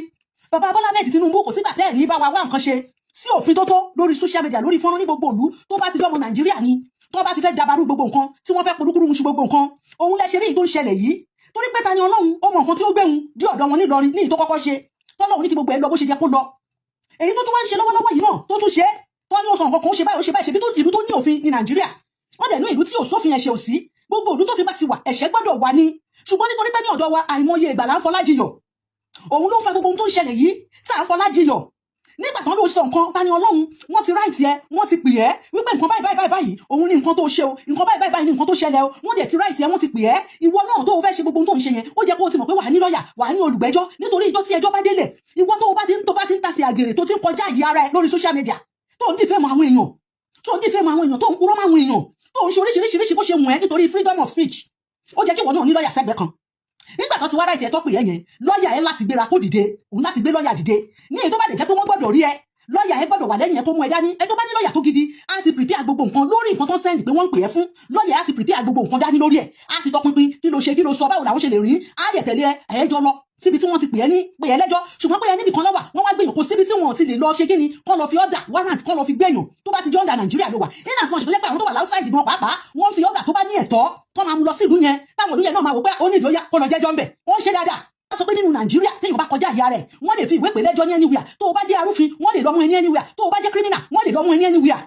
Bàbá Bọ́lá Ahmed Tinubu, kò sígbà tẹ́ ẹ̀ ní bá wa wá nǹkan ṣe sí òfin tó tó lórí social media, lórí fọ́nrán, ní gbogbo ìlú tó bá ti jọmọ Nàìjíríà ni. Tó bá ti fẹ́ dabarú gbogbo nǹkan, tí wọ́n fẹ́ polúkúrú muṣu gbogbo nǹkan, òun lẹ ṣe rí èyí tó ń ṣẹlẹ̀ yìí. Torí pé ta ni Ọlọ́run, ó mọ nǹkan tí ó gbéhun dí ọ̀dọ̀ wọn nílọrin ní ìyí tó kọ́kọ́ ṣe, tọ́lọ́run ní kí gbogbo ẹ̀ lọ bó ṣe jẹ́ kó lọ. Èyí tó tún wá ń ṣe lọ́wọ́lọ́wọ́ yìí náà, tó tún ṣe é, tó ní ó sọ nǹkan kan, ó ṣe báyìí, ó ṣe báyìí. Ṣe bí ìlú tó ní òfin ní Nàìjíríà, wọ́n dẹ̀ ní ìlú tí ò sófin, ẹ̀ṣẹ̀ ò sí. Gbogbo ìlú tó fi bá ti wà, ẹ̀ṣẹ̀ gbọ́dọ̀ wà ní. Ṣùgbọ́n nítorí pé ní ọ̀dọ̀ wa, àìmọye ìgbà là ń fọlá jiyọ̀, òun ló ń fa gbogbo ohun tó ń ṣẹlẹ̀ yìí tá à ń fọlá jiyọ̀. Nígbà tán ló sọ nǹkan, ta ni Ọlọ́run, wọ́n ti write ẹ, wọ́n ti pè ẹ́ wípé nǹkan báyìí báyìí báyìí òun ni nǹkan tó ṣe o, nǹkan báyìí báyìí báyìí ni nǹkan tó ṣẹlẹ̀ o. Wọ́n dẹ̀ ti write ẹ, wọ́n ti pè ẹ́. Ìwọ náà tó o fẹ́ ṣe gbogbo ohun tó ń ṣe yẹn, ó jẹ́ kó o ti mọ̀ pé wàá ní lọ́ọ̀yà, wàá ní olùgbẹ́jọ́, nítorí ìjọ́ tí ẹjọ́ bá délẹ̀, ìwọ tó bá ti ń tasẹ̀ àgèrè, tó ti ń kọjá àyè ara ẹ lórí social media, tó ń dìfẹ́ mọ àwọn èèyàn, tó ń dìfẹ́ mọ àwọn èèyàn, tó ń purọ́ mọ́ àwọn èèyàn, tó ń ṣe oríṣiríṣiríṣi bó ṣe wù ẹ́ nítorí freedom of speech, ó jẹ́ kí ìwọ náà ní lọ́ọ̀yà sẹ́gbẹ̀ẹ́ kan. Nígbà tó ti wá write ẹ, tó pè é yẹn, lọ́ọ̀yà ẹ láti gbéra kó dìde, òun láti gbé lọ́ọ̀yà dìde. Ní èyí tó bá lè jẹ́ pé wọ́n gbọ́dọ̀ rí ẹ, lọ́ọ̀yà ẹ gbọ́dọ̀ wà lẹ́yìn ẹ, kó mú ẹ dání. Ẹ tó bá ní lọ́ọ̀yà tó gidi, á ti prepare gbogbo nǹkan lórí nǹkan tó ń send pé wọ́n ń pè é fún. Lọ́ọ̀yà á ti prepare gbogbo nǹkan dání lórí ẹ̀, á ti tọpinpin kí ló ṣe, kí ló sọ, báwo làwọn ṣe lè rìn, á dẹ̀ tẹ̀lé ẹ, ẹ̀ẹ́jọ lọ síbi tí wọ́n ti pè é ní pè é lẹ́jọ́. Ṣùgbọ́n pé ẹ níbi kan lọ́wà, wọ́n wá gbèyàn, kò síbi tí wọ́n ti lè lọ ṣe kí ni, kọ́ lọ fi order warrant, kọ́ lọ fi gbèyàn tó bá ti jọ́ under Nàìjíríà ló wà. In as much tó jẹ́ pé àwọn tó wà outside gan pàápàá, wọ́n fi order tó bá ní ẹ̀tọ́ tó máa mú lọ sí ìlú yẹn, táwọn ìlú yẹn náà máa wò pé ó ní ìdóyà kó lọ jẹ́jọ́ ńbẹ̀. Ó ń ṣe dáadáa. Wọ́n sọ pé nínú Nàìjíríà, téèyàn bá kọjá ìyá rẹ̀, wọ́n lè fi ìwé pè lẹ́jọ́ ní anywhere. Tó o bá jẹ́ arúfin, wọ́n lè lọ mú ẹ ní anywhere. Tó o bá jẹ́ criminal, wọ́n lè lọ mú ẹ ní anywhere.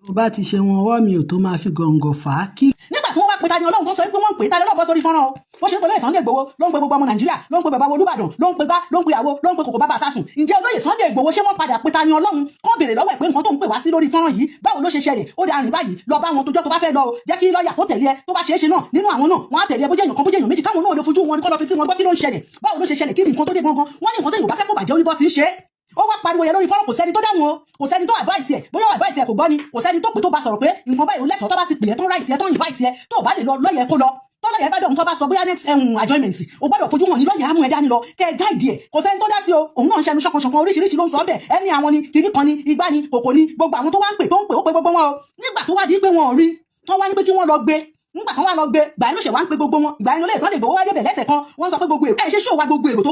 Tó bá ti ṣe wọn, ọwọ́ mi ò tó máa fi gọ̀ǹgọ̀ fà á kí. Nígbà tí wọ́n wá pe Tani Olohun, tó sọ pé wọ́n ń pè Tani Olohun, bọ́ sórí fọ́nrán o. Bó ṣe ń pe olóyè Sunday Igboho, ló ń pe gbogbo ọmọ Nàìjíríà, ló ń pe bàbá Olúbàdàn, ló ń pe gbá, ló ń pe àwo, ló ń pe kòkò bàbá sásùn. Ǹjẹ́ olóyè Sunday Igboho, ṣé wọ́n padà pe Tani Olohun kọ́ béèrè lọ́wọ́ ẹ̀ pé nǹkan tó ń pè wá sí lórí fọ́nrán yìí, báwo ló ṣe ṣẹlẹ̀? Ó dáa, rìn báyìí lọ bá wọn, tójọ́ tó bá fẹ́ lọ o, jẹ́ kí lọ́ọ̀yà kó tẹ̀lé ẹ. Tó bá ṣeé ṣe náà, nínú àwọn náà, wọ́n á tẹ̀lé ẹ, bó jẹ́ èèyàn kan, bó jẹ́ èèyàn méjì, káwọn náà lè fojú wọn kọ́ lọ fi tí wọn gbọ́ kí ló ń ṣẹlẹ̀, báwo ló ṣe ṣẹlẹ̀, kí ni nǹkan tó dé gangan. Wọ́n ní nǹkan tó Yorùbá fẹ́ kó bàjẹ́, oníbọ̀ ti ń ṣe é. Ó wá pariwo yẹn lórí fọ́nrán, kò sẹ́ni tó dáhùn o, kò sẹ́ni tó advice ẹ̀, bóyá advice ẹ̀ kò gbọ́ ni, kò sẹ́ni tó pè tó bá sọ̀rọ̀ pé nǹkan báyìí ó lẹ́tọ̀ọ́. Tó bá ti pè é, tó write ẹ̀, tó invite ẹ̀, tó bá lè lọ, lọ́yẹ̀ kó lọ. Tọ́lọ́yẹ̀ bá dọ̀hún, tó bá sọ bóyá next adjournment, o gbọ́dọ̀ fojú wọn ní lọ́yẹ̀, á mú ẹ dání lọ kẹ́ ẹ guide ẹ̀. Kò sẹ́ni tó dá sí o. Òun náà ń ṣẹnu ṣọ̀kanṣọ̀kan, oríṣiríṣi ló ń sọ bẹ́ẹ̀. Ẹni àwọn ni kìíní kan ni, igbá ni, kòkò ni, gbogbo àwọn tó wá ń pè, tó ń pè, ó pe gbogbo wọn o. Nígbà tó wá di pé wọn ò rí, tó wá ní pé kí wọ́n lọ gbé, nígbà tó wá lọ gbé, gbà yẹn ló ṣe wá ń pe gbogbo wọn. Ìgbà yẹn ló lè Sunday Igboho wá débẹ̀ lẹ́sẹ̀ kan. Wọ́n sọ pé gbogbo èrò ẹ̀ ṣe ṣó wa, gbogbo èrò tó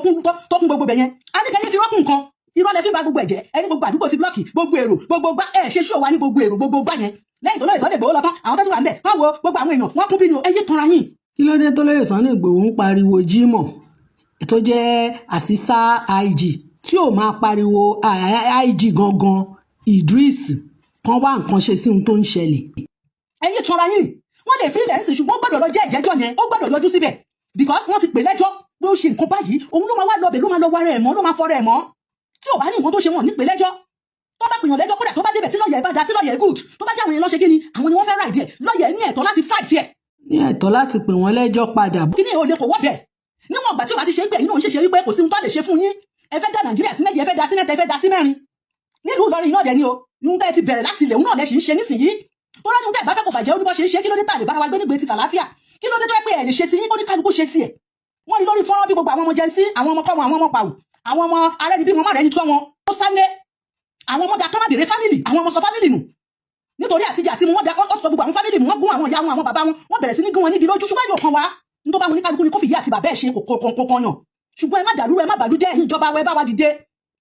kún gbogbo bẹ̀ yẹn. A ní kẹ́yìn fi rọ́kùn kan, irọ́ lẹ fi ba gbogbo ẹ̀jẹ̀ ẹni, gbogbo àdúgbò ti block, gbogbo èrò, gbogbo gbá ẹ̀ ṣe ṣó wa ní gbogbo èrò, gbogbo gbá yẹn. Lẹ́yìn tó lóye Sunday Igboho lọ tán, àwọn tó ti wà ń bẹ̀ wọ́n wo gbogbo àwọn èèyàn, wọ́n kún bí ni o. Ẹ yé tanra yín. Kí ló dé tó lóye Sunday Igboho ń pariwo Jimoh tó jẹ́ assistant IG, tí ò máa pariwo IG gangan Idris, kan wá nǹkan ṣe sí ohun tó ń ṣẹlẹ̀? Ẹ yé tanra yín. Wọ́n lè fi ilẹ̀ ń sìn, ṣùgbọ́n ó gbọ́dọ̀ lọ jẹ́ ìjẹ́jọ́ yẹn, ó gbọ́dọ̀ yọjú síbẹ̀, because wọ́n ti pè lẹ́jọ́ pé ó ṣe nǹkan báyìí. Òun ló máa wá lọbẹ̀, ló máa lọ wára ẹ̀ mọ́, ló máa fọ́ra ẹ̀ mọ́. Tí ò bá ní nǹkan tó ṣe, wọn ní pè lẹ́jọ́. Tó bá pèèyàn lẹ́jọ́, kódà tó bá débẹ̀, tí lọ́ọ̀yà ẹ̀ bá da, tí lọ́ọ̀yà ẹ̀ good, tó bá jẹ́ àwọn yẹn lọ́ ṣe kí ni, àwọn ni wọ́n fẹ́ write ẹ̀, lọ́ọ̀yà ẹ̀ ní ẹ̀tọ́ láti fight ẹ̀. Ní ẹ̀tọ́ láti pè wọ́n lẹ́jọ́ padà. Kí ni òde kò wọ́ bẹ̀ níwọ̀n ìgbà tí o bá ti ṣe é pé ẹ̀yin náà ń ṣe ṣe wípé kò sí ohun tó lè ṣe fún yín. Ẹ fẹ́ dá Nàìjíríà sí méjì, ẹ fẹ́ dá sí mẹ́ta, ẹ fẹ́ dá sí mẹ́rin nílùú Ìlọrin náà dẹ̀ ni o. Ní tẹ́ ẹ ti bẹ̀rẹ̀ láti ilẹ̀, òun náà lẹ ṣì ń ṣe nísìnyí. Tó rẹ́ ní tẹ́ ẹ bá fẹ́ kó bàjẹ́, ó ní bọ́ ṣe ń ṣe. Kí ló dé tà lè bára wa gbé nígbè ti tàlàáfíà? Kí ló dé tó yẹ pé ẹ lè ṣe ti yín, kó ní kálukú ṣe tiẹ̀? Wọ́n ní lórí fọ́nrán bí gbogbo àwọn ọmọ Gen Z, àwọn ọmọ kọ́mọ, àwọn ọmọ pàwù, àwọn ọmọ arẹ́ni bí wọn má rẹ́ni tọ́ wọn, ó sáré àwọn ọmọ da kán má bèrè family, àwọn ọmọ sọ family nù nítorí àtijọ́ àti mu. Wọ́n da ó sọ gbogbo àwọn family nù, wọ́n gún àwọn ìyá wọn, àwọn bàbá wọn, wọ́n bẹ̀rẹ̀ sí ní gún wọn níbi lójú. Ṣùgbọ́n yóò kàn wá ní tó bá wọn ní kálukú ni kó fi ìyá àti bàbá ẹ̀ ṣe kò kàn yàn. Ṣùgbọ́n ẹ má dàlúrú, ẹ má bàlújẹ́. Ẹ̀yin ìjọba wa, ẹ bá wa dìde.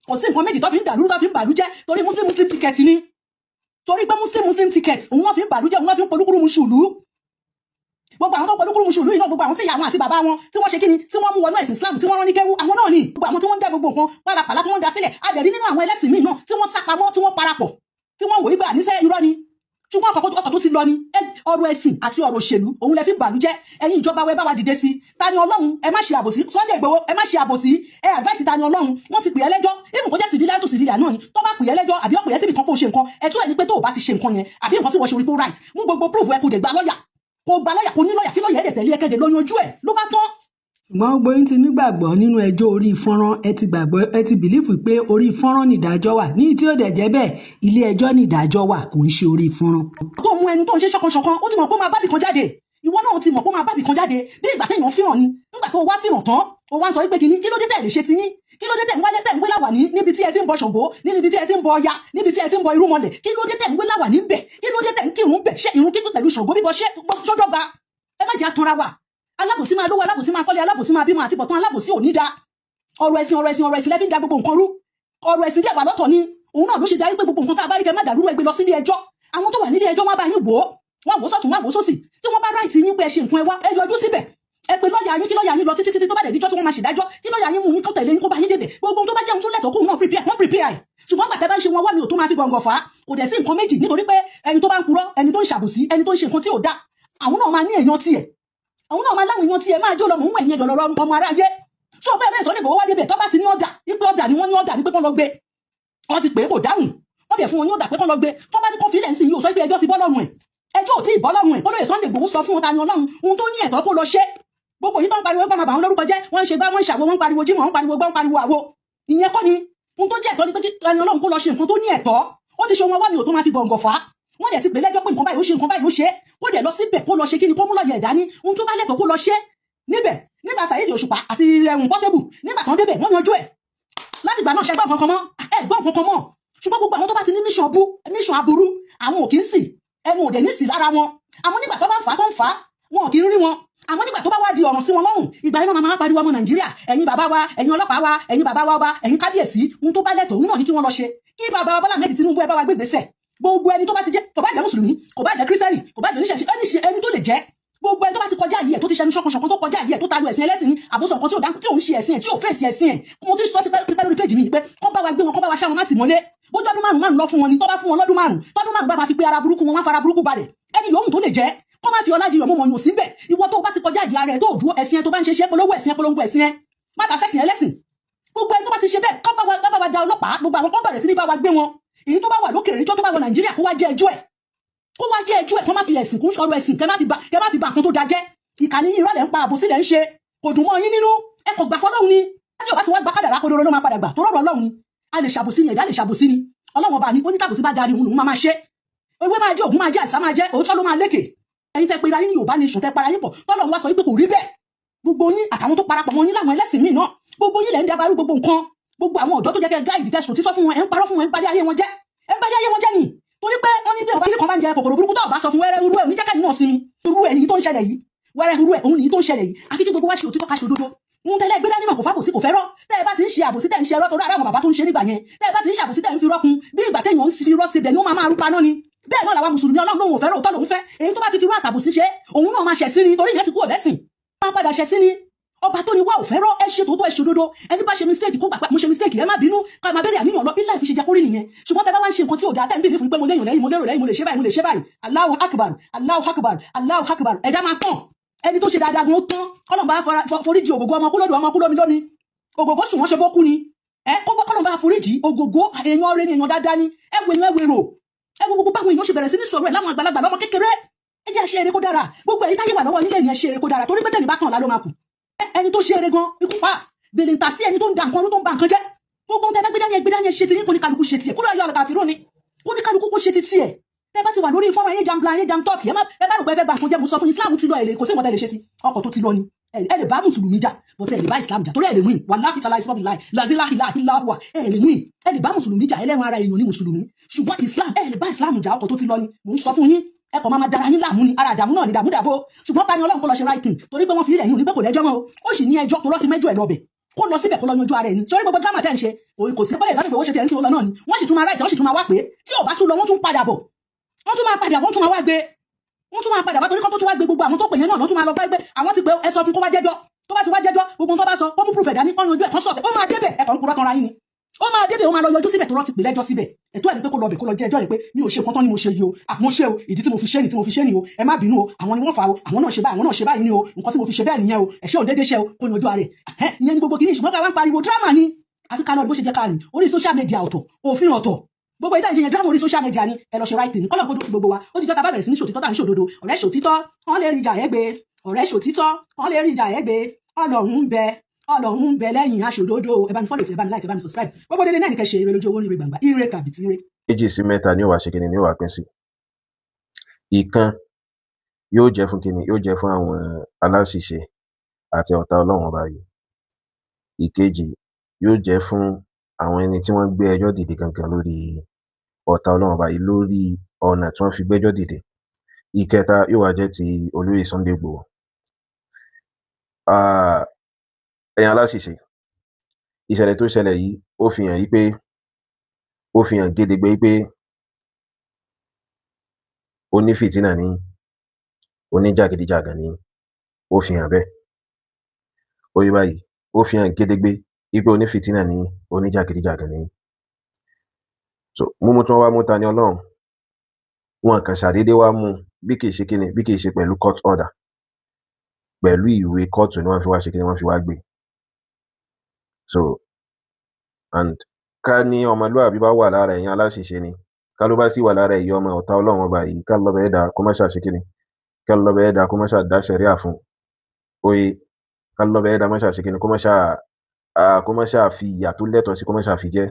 Kò sí nǹkan méjì tó fi ń dàlúrú, tó fi ń bàlújẹ́, torí Muslim Muslim ticket ni. Torí pé Muslim Muslim ticket, òun wọ́n fi ń bàlújẹ́, òun wọ́n fi ń polúkúrú mu ṣùlú. Gbogbo àwọn tó polúkúrú mu ṣùlú yìí náà, gbogbo àwọn tí ìyá wọn àti bàbá wọn tí wọ́n ṣe kíni, tí wọ́n mú wọnú ẹ̀sìn Islam, tí wọ́n rán ní kéwú, àwọn náà ni gbogbo àwọn tí wọ́n ń dá gbogbo nǹkan pálapàla tí wọ́n ń da sílẹ̀. Adẹ̀rí nínú àwọn ẹlẹ́sìn míì náà tí wọ́n sápamọ́, tí wọ́n parapọ̀, tí wọ́n wò ó gbà níṣẹ́ irọ́ ni. Ṣùgbọ́n ọkọ̀ tó ti lọ ni. Ọ̀rọ̀ ẹ̀sìn àti ọ̀rọ̀ òṣèlú, òun lẹ fi bàlújẹ́. Ẹ̀yin ìjọba wa, ẹ bá wa dìde sí. Ta ni Ọlọ́run, ẹ má ṣe àbòsí. Sunday Igboho, ẹ má ṣe àbòsí. Ẹ advice Ta ni Ọlọ́run. Wọ́n ti pè é lẹ́jọ́, even kó jẹ́ civilian to civilian náà ni. Tó bá pè é lẹ́jọ́, àbí ó pè é síbi kan kó ṣe nǹkan, ẹ̀tọ́ ẹ̀ ni pé tó o bá ti ṣe nǹkan yẹn, àbí nǹkan tí wọ́n ṣe orí pé right, mú gbogbo proof ẹ, kó dẹ̀ gba lọ́ọ̀yà, kó gba lọ́ọ̀yà, kó ní lọ́ọ̀yà, kí lọ́ọ̀yà ẹ̀ dẹ̀ tẹ̀lé ẹ kẹ́dẹ̀ lóyún ojú ẹ̀, ló bá tán. Ṣùgbọ́n gbogbo yín ti nígbàgbọ́ nínú ẹjọ́ orí fọ́nrán. Ẹ ti gbàgbọ́, ẹ ti believe pé orí fọ́nrán nìdájọ́ wà, ní tí ó dẹ̀ jẹ́ bẹ́ẹ̀. Ilé ẹjọ́ nìdájọ́ wà, kò ń ṣe orí fọ́nrán. Tó mú ẹni tó ń ṣe ṣọ̀kanṣọ̀kan, ó ti mọ̀ pé ó máa bábì kan jáde. Ìwọ náà náà ti mọ̀ kó máa bábì kan jáde. Bí ìgbà téèyàn fìràn ni, nígbà tó wá fìràn tán, ó wá ń sọ wípé kìíní, kí ló dé tẹ̀ lè ṣe tiyín? Kí ló dé tẹ̀ ń wálé, tẹ̀ ń wé láwàní níbi tí ẹ ti ń bọ Ṣàngó, níbi tí ẹ ti ń bọ Ọya, níbi tí ẹ ti ń bọ irúnmọlẹ̀? Kí ló dé tẹ̀ ń wé láwàní ń bẹ̀? Kí ló dé tẹ̀ ń kírun bẹ̀? Ṣé ìrun kíkún pẹ̀lú Ṣàngó bíbọ ṣé ṣọdọ́gba? Ẹ má jẹ́ àtúnra wa. Alábòsí máa lówó, alábòsí máa kọ́lé, alábòsí máa bímọ, àti bọ̀tán alábòsí ò ní da. Ọ̀rọ̀ ẹ̀sìn, ọ̀rọ̀ ẹ̀sìn, ọ̀rọ̀ ẹ̀sìn lẹ́fí ń da gbogbo nǹkan rú. Ọ̀rọ̀ ẹ̀sìn dẹ̀ wà lọ́tọ̀ ni. Òun náà ló ṣe darí pé gbogbo nǹkan tá a bá rí, kẹ́ má dàrú, ẹ gbé lọ sílé ẹjọ́. Àwọn tó wà nílé ẹjọ́, wọn bá yín wò ó, wọn wò ó sọ̀tún, wọn wò ó sósì. Tí wọ́n bá right yín pé ẹ ṣe nǹkan, ẹ wá, ẹ yọjú síbẹ̀, ẹ pé lọ́ọ̀yà yín, kí lọ́ọ̀yà yín lọ títí títí. Tó bá dẹ̀ díjọ́ tí wọ́n máa ṣèdájọ́, kí lọ́ọ̀yà yín mú yín, kó tẹ̀lé yín, kó bá yín débẹ̀. Gbogbo ohun tó bá jẹ́ ohun tó lẹ́tọ̀ọ́ kóun náà prepare, wọ́n prepare ẹ̀. Ṣùgbọ́n gbàtẹ́ bá ń ṣe wọn wá mi ò tó máa fi gọ̀ǹgọ̀ fà á, kò dẹ̀ sí nǹkan méjì, nítorí pé ẹni tó bá ń purọ́, ẹni tó ń ṣàbòsí, ẹni tó ń ṣe nǹkan tí ò dáa, àwọn náà máa ní èèyàn tiẹ̀, àwọn náà máa láwọn èèyàn tiẹ̀ máa jó lọ. Mò ń wẹ̀ yẹn dọ̀lọ́rọ̀ ọmọ aráyé. So bẹ́ẹ̀ bẹ́ẹ̀, Sunday Igboho wá débẹ̀, tó bá ti ní ọ̀dà ipé ọ̀dà ni wọ́n ní, ọ̀dà ní pé kán lọ gbé. Wọ́n ti pè é, kò dáhùn, wọ́n dẹ̀ fún wọn ní ọ̀dà pé kán lọ gbé. Tó bá ní kán filẹ̀ ń sìn yìí, ò sọ pé ẹjọ́ ti bọ́ lọ́rùn ẹ̀. Ẹjọ́ ò tí ì bọ́ lọ́rùn ẹ̀. Olóyè Sunday Igboho sọ fún wọn, ta ni Ọlọ́run, ohun tó ní ẹ̀tọ́ kó lọ ṣe. Gbogbo yìí tó ń pariwo gbọ́n, àbàwọn lórúkọ jẹ́, wọ́n ń ṣe gbá, wọ́n ń ṣàwo, wọ́n ń pariwo jímọ̀, wọ́n ń pariwo gbọ́n, ń pariwo àwo, ìyẹn kọ́ ni. Ohun tó jẹ́ ẹ̀tọ́ ni pé kí ta ni Ọlọ́run kó lọ ṣe nǹkan tó ní ẹ̀tọ́. Ó ti ṣe ohun ọwọ́ mi ò tó máa fi gọ̀ǹgọ̀ fà á. Wọ́n dẹ̀ ti pè lẹ́jọ́ pé nǹkan báyìí ó ṣe, nǹkan báyìí ó ṣe. Kó dẹ̀ lọ síbẹ̀, kó lọ ṣe kí ni, kó mú lọ́ọ̀yà ẹ̀dá ní ohun tó bá lẹ́tọ̀ọ́ kó lọ ṣe níbẹ̀. Nígbà Saheed Òṣùpá àti ẹ̀hún Portable, nígbà tán débẹ̀, wọ́n yanjú ẹ̀. Láti ìgbà náà, ṣe gbọ́ nǹkan kan mọ́? Ẹ gbọ́ nǹkan kan mọ́. Ṣùgbọ́n gbogbo àwọn tó bá ti ní mission bú, mission aburú, àwọn ò kì í sì, ẹnu ò dẹ̀ ní sí lára wọn. Àmọ́ nígbà tó bá ń fà á, tó ń fà á, wọn ò kì í rí wọn. Àmọ́ nígbà tó bá wá di ọ̀ràn sí wọn lọ́rùn, ìgbà yẹn náà máa pariwo ọmọ Nàìjíríà, ẹ̀yin bàbá wa, ẹ̀yin ọlọ́pàá wa, ẹ̀yin bàbá wa ọba, ẹ̀yin kábíyèsí. Ohun tó bá lẹ́tọ̀ọ́, òun náà ní kí wọ́n lọ ṣe. Kí bàbá wa Bọ́lá Ahmed Tinubu, ẹ bá wa gbé ìgbésẹ̀. Gbogbo ẹni tó bá ti jẹ́, kò bá jẹ́ mùsùlùmí, kò bá jẹ́ kírísítẹ́nì, kò bá jẹ́ oníṣẹ̀ṣe, ẹni ṣe ẹni tó lè jẹ́, gbogbo ẹni tó bá ti kọjá yìí ẹ̀, tó ti ṣẹnu ṣọ̀kanṣọ̀kan, tó kọjá yìí ẹ̀, tó tayọ ẹ̀sìn ẹlẹ́sìn ní àbúsọ̀ nǹkan tí ò dá, tí ò ń ṣe ẹ̀sìn ẹ̀, tí ò fèsì ẹ̀sìn ẹ̀, mo ti sọ tipẹ́ tipẹ́ lórí péjì mi pé kọ́ bá wa gbé wọn, kọ́ bá wa ṣá wọn láti mọ́lé. Bójú ọdún 5 5 lọ fún wọn ni, tó bá fún wọn lọ́dún 5, tọ́dún 5 bá máa fi pé, ara burúkú wọn, wọ́n fara burúkú balẹ̀. Ẹni yòówù tó lè jẹ́, kọ́ máa fi ọlá jiyàn mọ́ wọn yòó sí bẹ̀. Ìwọ tó bá ti kọjá ìyá rẹ̀, tó dúró ẹ̀sìn ẹ̀, tó bá ń ṣe ṣe polówó ẹ̀sìn ẹ̀, polongo ẹ̀sìn ẹ̀, má ta sẹ́sìn ẹlẹ́sìn. Gbogbo ẹni tó bá ti ṣe bẹ́ẹ̀, kọ́ bá wa da ọlọ́pàá, gbogbo àwọn kọ́ bẹ̀rẹ̀ sí ní bá wa gbé wọn. Èyí tó bá wà lókèrè, ìjọ tó bá wọ Nàìjíríà, kó wá jẹ́ ẹjọ́ ẹ̀, kó wá jẹ́ ẹjọ́ ẹ̀. Kó má fi ẹ̀sìn kún ọ̀rọ̀ ẹ̀sìn, kẹ́ má fi ba nǹkan tó da jẹ́. Ìkànnì yìí, ìrọ̀lẹ́ ń pa, àbòsí lẹ̀ ń ṣe, kò dùn mọ́ yín nínú, ẹ kò gbà fọlọ́run ni. Tí o bá ti wá gba kádàrá kodoro, ló máa padà gbà tó rọrùn. Ọlọ́run ni a lè ṣàbòsí ni, ẹ̀dá lè ṣàbòsí ni. Ọlọ́run ọba mi, ó ní tàbòsí bá darí òun lòun máa máa ṣe. Ewé máa jẹ́, ògùn máa jẹ́, àìsàn máa jẹ́, òótọ́ ló máa lékè. Ẹ̀yin tẹ́ pera yín ní Yorùbá Nation, tẹ́ para yín pọ̀, tọ́lọ́run wá sọ wípé kò rí bẹ́ẹ̀. Gbogbo yín àtàwọn tó parapọ̀ mọ́ yín láwọn ẹlẹ́sìn míì náà, gbogbo yín lẹ̀ ń dabarú gbogbo nǹkan. Gbogbo àwọn ọ̀dọ́ tó jẹ́ kẹ́ guide, kẹ́ sòtítọ́ fún wọn, ẹ̀ ń parọ́ fún wọn, ẹ̀ ń parí ayé wọn jẹ́, ẹ̀ ń parí ayé wọn jẹ́ ni. Torí pé wọ́n ní bí ọba kan bá ń jẹ kòkòrò burúkú, tó ọba sọ fún wẹ́rẹ́, irú ẹ̀ oníjẹ́kẹ́ yìí náà sinmi. Irú ẹ̀ nìyí tó ń ṣẹlẹ̀ yìí, wẹ́rẹ́, irú ẹ̀ òun nìyí tó ń ṣẹlẹ̀ yìí. Àfi kí gbogbo wa ṣe òtítọ́, ká ṣe òdodo. Ń tẹ́lẹ̀ gbé dání mọ̀, kò fábòsí, kò fẹ́rọ́. Tẹ́ ẹ bá ti ń ṣe àbòsí, tẹ́ ń ṣe ẹrọ́, torí àwọn bàbá tó ń ṣe nígbà yẹn, tẹ́ ẹ bá ti ń ṣe àbòsí, tẹ́ ń fi rọ́kun, bí ìgbà téèyàn ń fi rọ́ síbẹ̀ ni, ó máa máa rúpa náà ni. Bẹ́ẹ̀ náà làwa mùsùlùmí, Ọlọ́run lòun ò fẹ́ràn, òótọ́ lòun fẹ́. Èyí tó bá ti fi rọ́ àtàbòsí ṣe, òun náà máa ṣẹ̀ sí ni, torí ìyẹn ti kú ọ̀lẹ́sìn, máa padà ṣẹ̀ sí ni. Ọba tó ní wá ò fẹ́rọ́, ẹ ṣe tòótọ́, ẹ ṣe òdodo. Ẹni bá ṣe mistake, kó gbà pé mo ṣe mistake, ẹ má bínú, ká máa bẹ̀rẹ̀ àníyàn lọ bí láì fi ṣe jẹ́ kórìí nìyẹn. Ṣùgbọ́n tẹ bá wá ń ṣe nǹkan tí ò dáa, tẹ́ ń bìlí fún pé mo léèyàn lẹ́yìn, mo lérò lẹ́yìn, mo lè ṣe báyìí, mo lè ṣe báyìí, Allahu Akbar, Allahu Akbar, Allahu Akbar. Ẹ̀dá máa tàn, ẹni tó ṣe dáadáa gan ó tán. Kọ́lọ̀ bá foríjì Ògògó, ọmọ kúlódò, ọmọ kúlómi lómi. Ògògó sùn, wọ́n ṣe bó kú ni. Ẹ kọ́lọ̀ bá foríjì Ògògó, èèyàn rẹ ni, èèyàn dáadáa ni. Ẹ wo èèyàn, ẹ wo èrò, ẹ wo gbogbo báwọn èèyàn ṣe bẹ̀rẹ̀ sí ní sọ̀rọ̀ ẹ̀, láwọn àgbàlagbà, lọ́mọ kékeré. Ẹ jẹ́ ṣe eré kó dára. Gbogbo èyí táyé wà lọ́wọ́ nílé ni, ẹ ṣe eré kó dára, torí pé tẹ̀mí bá tàn lá ló máa kù. Ẹni tó ṣe eré gan, ikú pa gbèlè ń ta sí ẹni tó ń da nǹkan, tó ń ba nǹkan jẹ́. Gbogbo ohun tẹ́ bá gbé dání, ẹ gbé dání, ẹ ṣe ti yín, kó ní kálukú ṣe tiẹ̀. Kúrò ayọ̀ àlàkàfíró ni, kó ní kálukú kó ṣe ti tiẹ̀. Tẹ́ bá ti wà lórí fọ́nrán ayé jambla, ayé jam talk, ẹ má ẹ bá rò pé ẹ fẹ́ ba nǹkan jẹ́. Mo sọ fún, Islam ti lọ, ẹ lè kò sí nǹkan tẹ́ lè ṣe sí ọkọ̀ tó ti lọ ni. Ẹ lè bá mùsùlùmí jà, but ẹ lè bá Islam jà, torí ẹ lè win. Wàláhì tàlá ìsọ́bì láì làzíláhìláhìláhùwà, ẹ lè win. Ẹ lè bá mùsùlùmí jà, ẹlẹ́ran ara èèyàn ní mùsùlùmí, ṣùgbọ́n Islam, ẹ lè bá Islam jà, ọkọ̀ tó ti lọ ni. Mò ń sọ fún yín, ẹ kàn máa ma dara yín láàmú ni, ara àdàmú náà ni dàmú dàbò. Ṣùgbọ́n ta ni Ọlọ́run kó lọ ṣe right thing, torí pé wọ́n fi ilẹ̀ yín ò ní pé kò lẹ́jọ́ mọ́ o. Ó sì ní ẹjọ́ tó lọ́ ti mẹ́jọ ẹ̀ lọ́bẹ̀, kó lọ síbẹ̀, kó lọ yanjú ara ẹ̀ ni. Sórí gbogbo drama tẹ́ ń ṣe, kò sí bọ́lẹ̀. Ìsáré Ìgbòho ṣe tiẹ̀ ń sin lọ náà ni, wọ́n sì tún máa right, wọ́n sì tún máa wá pé tí ò bá tún lọ, wọ́n tún padà bọ̀, wọ́n tún máa padà, wọ́n tún máa wá gbé, wọ́n tún máa padà wá, torí kọ́ tó tún wá gbé gbogbo àwọn tó pè yẹn náà, wọ́n tún máa lọ bá gbé àwọn ti pé ẹ sọ fún kó wá jẹ́jọ́. Tó bá ti wá jẹ́jọ́, gbogbo tó bá sọ, kó mú proof ẹ̀dá ní kó yanjú ẹ̀, kó sọ̀tẹ̀. Ó máa débẹ̀, ẹ̀kọ́ ń purọ́ tanra yín ni. Ó máa débẹ̀, ó máa lọ yọjú síbẹ̀, tó rọ́ ti pè lẹ́jọ́ síbẹ̀. Ẹ̀tọ́ ẹ̀ ni pé kó lọ bẹ̀, kó lọ jẹ́ ẹjọ́ rẹ̀ pé mi ò ṣe nǹkan tán ni mo ṣe yìí o. À, mo ṣe o, ìdí tí mo fi ṣe ni, tí mo fi ṣe ni o, ẹ má bínú o, àwọn ni wọ́n fà o, àwọn náà ṣe báyìí, àwọn náà ṣe báyìí ni o, nǹkan tí mo fi ṣe bẹ́ẹ̀ nìyẹn o, ẹ̀ṣẹ́ ò déédéé ṣe o, kó yanjú ara ẹ̀. Ìyẹn ni gbogbo kìíní. Ṣùgbọ́n ká wá ń pariwo drama ni, àfi ká lọ bó ṣe jẹ́ ká rìn orí social media ọ̀tọ̀, òfin ọ̀tọ̀. Gbogbo ìta ìṣe yẹn, drama orí social media ni. Ẹ lọ ṣe right thing, kọ́lọ̀ kó dúró ti gbogbo wa. Ó ti jọ́ ta bá bẹ̀rẹ̀ sí ní ṣòtítọ́, tá à ń ṣòdodo. Ọ̀rẹ́ ṣòtítọ́, wọ́n lè rí ìjà ẹ̀ gbé. Ọ̀rẹ́ ṣòtítọ́, wọ́n lè rí ìjà ẹ̀ gbé. Ọlọ́run ń bẹ, Ọlọ́run ń bẹ lẹ́yìn aṣòdodo. Ẹ bá mi follow, ẹ bá mi like, ẹ bá mi subscribe. Gbogbo délé náà ní kẹ́ ṣe ire lójú owó, ní ire gbàngbà, ire kàbìtì ire. Méjì sí mẹ́ta ni ó wá ṣe kíni, ni ó wá pín sí. Ìkan Yóò jẹ́ fún kíni? Yóò jẹ́ fún àwọn aláṣìṣe àti ọ̀tá Ọlọ́run Ọba yìí. Ìkejì, yóò jẹ́ fún àwọn ẹni tí wọ́n gbé ẹjọ́ dìde gangan lórí ọ̀tá Ọlọ́run Ọba yìí, lórí ọ̀nà tí wọ́n fi gbẹ́jọ́ dìde. Ìkẹta, yóò wá jẹ́ ti olóyè Sunday Igboho. Ẹ̀yin aláṣìṣe, ìṣẹ̀lẹ̀ tó ṣẹlẹ̀ yìí, ó fi hàn yí pé, ó fi hàn gedegbe yí pé onífìtínà ní, oníjàgídíjàgan ní, ó fi hàn bẹ́ẹ̀. Ó yé báyìí, ó fi hàn gedegbe yí pé onífìtínà ní, oníjàgídíjàgan ní. So mímú tí wọ́n wá mú Tani Olohun, wọn kàn ṣàdédé wá mú bí kìí ṣe kíni, bí kìí ṣe pẹ̀lú court order, pẹ̀lú ìwé kóòtù ni wọ́n fi wá ṣe kíni, wọ́n fi wá gbé. So and ká ní ọmọlúàbí bá wà lára ẹ̀yin aláṣìṣe ni, ká ló bá sì wà lára ẹ̀yin ọmọ ọ̀tá Ọlọ́run Ọba yìí, ká lọ́bẹ̀ ẹ̀dá kó má ṣàṣe kíni, ká lọ́bẹ̀ ẹ̀dá kó má ṣà dá ṣẹ̀ríà fún oye, ká lọ́bẹ̀ ẹ̀dá má ṣàṣe kíni, kó má ṣà fi ìyà tó lẹ́tọ̀ọ́ sí, kó má ṣà fi jẹ́.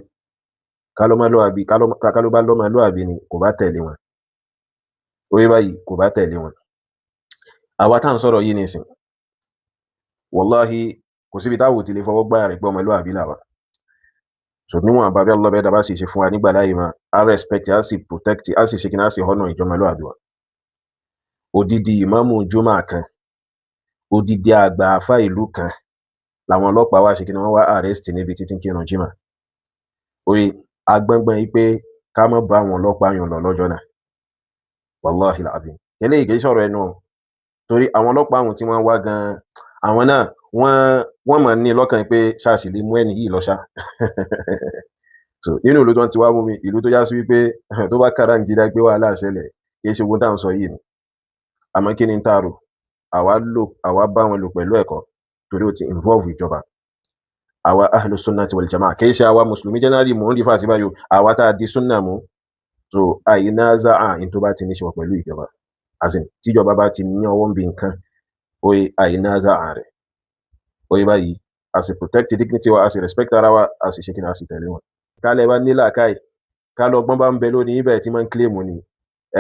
Ká ló má lọ́àbí, ká ló bá lọ́mọlúàbí ni, kò bá tẹ̀lé wọn. Oye báyìí, kò bá tẹ̀lé wọn. Àwa tá à ń sọ̀rọ̀ yìí nísìn, wàláhì, kò síbi táwọn ò ti lè fọwọ́ gbáyà rẹ̀ pé ọmọlúàbí làwa. So níwọ̀n àbá bí Allah bẹ́ẹ̀ bá sì ṣe fún wa nígbà láàyè máa, á respect, á sì protect, á sì ṣe kí ni, á sì honour ìjọmọlúàbí wa. Odidi ìmáàmù jùmọ̀ kan, odidi àgbà àfá ìlú kan làwọn ọlọ́pàá wá ṣe kí ni, wọ́n wá arrest níbi títí ń kírun jímọ̀. Oye, agbọ́ngbọ́n yìí pé ká má bá àwọn ọlọ́pàá yàn lọ lọ́jọ́ náà. Wàláhì làzim. Eléyìí kì í sọ̀rọ̀ ẹnu o, torí àwọn ọlọ́pàá àwọn tí wọ́n wá gan-an, àwọn náà wọ́n mọ̀ ní lọ́kàn pé ṣáàṣì lè mú ẹni yìí lọ ṣá. So nínú ìlú tó ń ti wá mú mi, ìlú tó já sí wípé tó bá kàràǹgídá pé wàhálà ṣẹlẹ̀, kì í ṣe ogun tá à ń sọ yìí ni. Àmọ́ kí ni ń tààrò? Àwa lò, àwa bá wọn lò pẹ̀lú ẹ̀kọ́, torí ó ti involve ìjọba. Àwa ahlu sunnati wal jamaa, kì í ṣe àwa mùsùlùmí generally mò ń rí fàṣí báyìí o, àwa tá a di sunna mú. So àyínáza à ní tó bá ti ní ṣe wọ̀ pẹ̀lú ìjọba, as in tíjọba bá ti ní ọwọ́ ń bi nǹkan, oye, àyínáza à rẹ̀. Oye báyìí, a sì protect dignity wa, a sì respect ara wa, a sì ṣe kí ni, a sì tẹ̀lé wọn. Kálẹ̀ bá ní làákàyè, kálẹ̀ ọgbọ́n bá ń bẹ lónìí ibẹ̀ tí máa ń claim ni,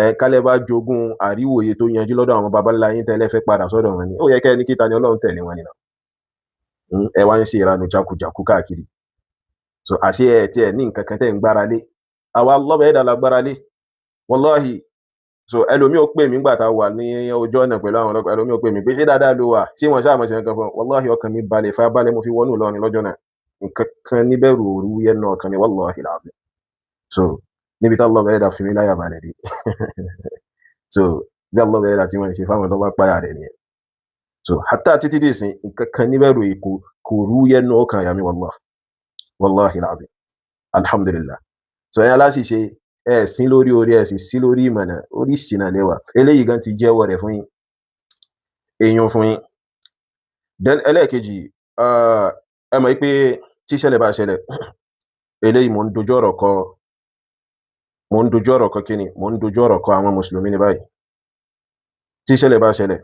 ẹ kálẹ̀ bá jogún àríwòye tó yanjú lọ́dọ̀ àwọn baba ńlá yín tẹ́lẹ̀ fẹ́ padà sọ́dọ̀ wọn ni, ó yẹ kẹ́ ẹ ní kí Tani Olohun tẹ̀lé wọn nìyẹn. Ẹ wá ń ṣe ìranù jákujàku káàkiri. So àṣé ẹ tiẹ̀ ní nǹkan kan tẹ́ ń gbára lé? Àwa lọ́bẹ̀ ẹ̀dá la gbára lé, wàláhì. So ẹlòmíì ó pè mí nígbà tá a wà ní ojú ọ̀nà pẹ̀lú àwọn ọlọ́pàá, ẹlòmíì ó pè mí pé ṣé dáadáa ló wà, ṣé wọn ṣáà mọ̀ ṣe nǹkan fún ọ? Wàláhì, ọkàn mi balẹ̀, fà balẹ̀, mo fi wọnú Ìlọrin lọ́jọ́ náà, nǹkan kan níbẹ̀rù òru yẹn náà ọkàn mi, wàláhì làbẹ̀. So níbi tá lọ́bẹ̀ ẹ̀dá fi mí láyà balẹ̀ dé. So bí Allah ẹ̀dá tí wọ́n ń ṣe fáwọn tó bá páyà rẹ̀ nìyẹn. So hatta títí dì sí, nǹkan kan níbẹ̀rù yìí kò rú yẹn náà ọkàn àyà mi, wàláhì, wàláhì làbẹ̀, alhamdulillah. So ẹ̀yin aláṣìṣe, ẹ sí lórí orí, ẹ sì sí lórí ìmọ̀nà, orí ìṣìnà lẹ́wà. Eléyìí gan ti jẹ́wọ́ rẹ̀ fún yín, èèyàn fún yín. Then ẹlẹ́ẹ̀kejì, ẹ mọ̀ pé tí ìṣẹ̀lẹ̀ bá ṣẹlẹ̀, eléyìí mò ń dojú ọ̀rọ̀ kọ, mò ń dojú ọ̀rọ̀ kọ kíni, mò ń dojú ọ̀rọ̀ kọ àwọn mùsùlùmí ní báyìí. Tí ìṣẹ̀lẹ̀ bá ṣẹlẹ̀,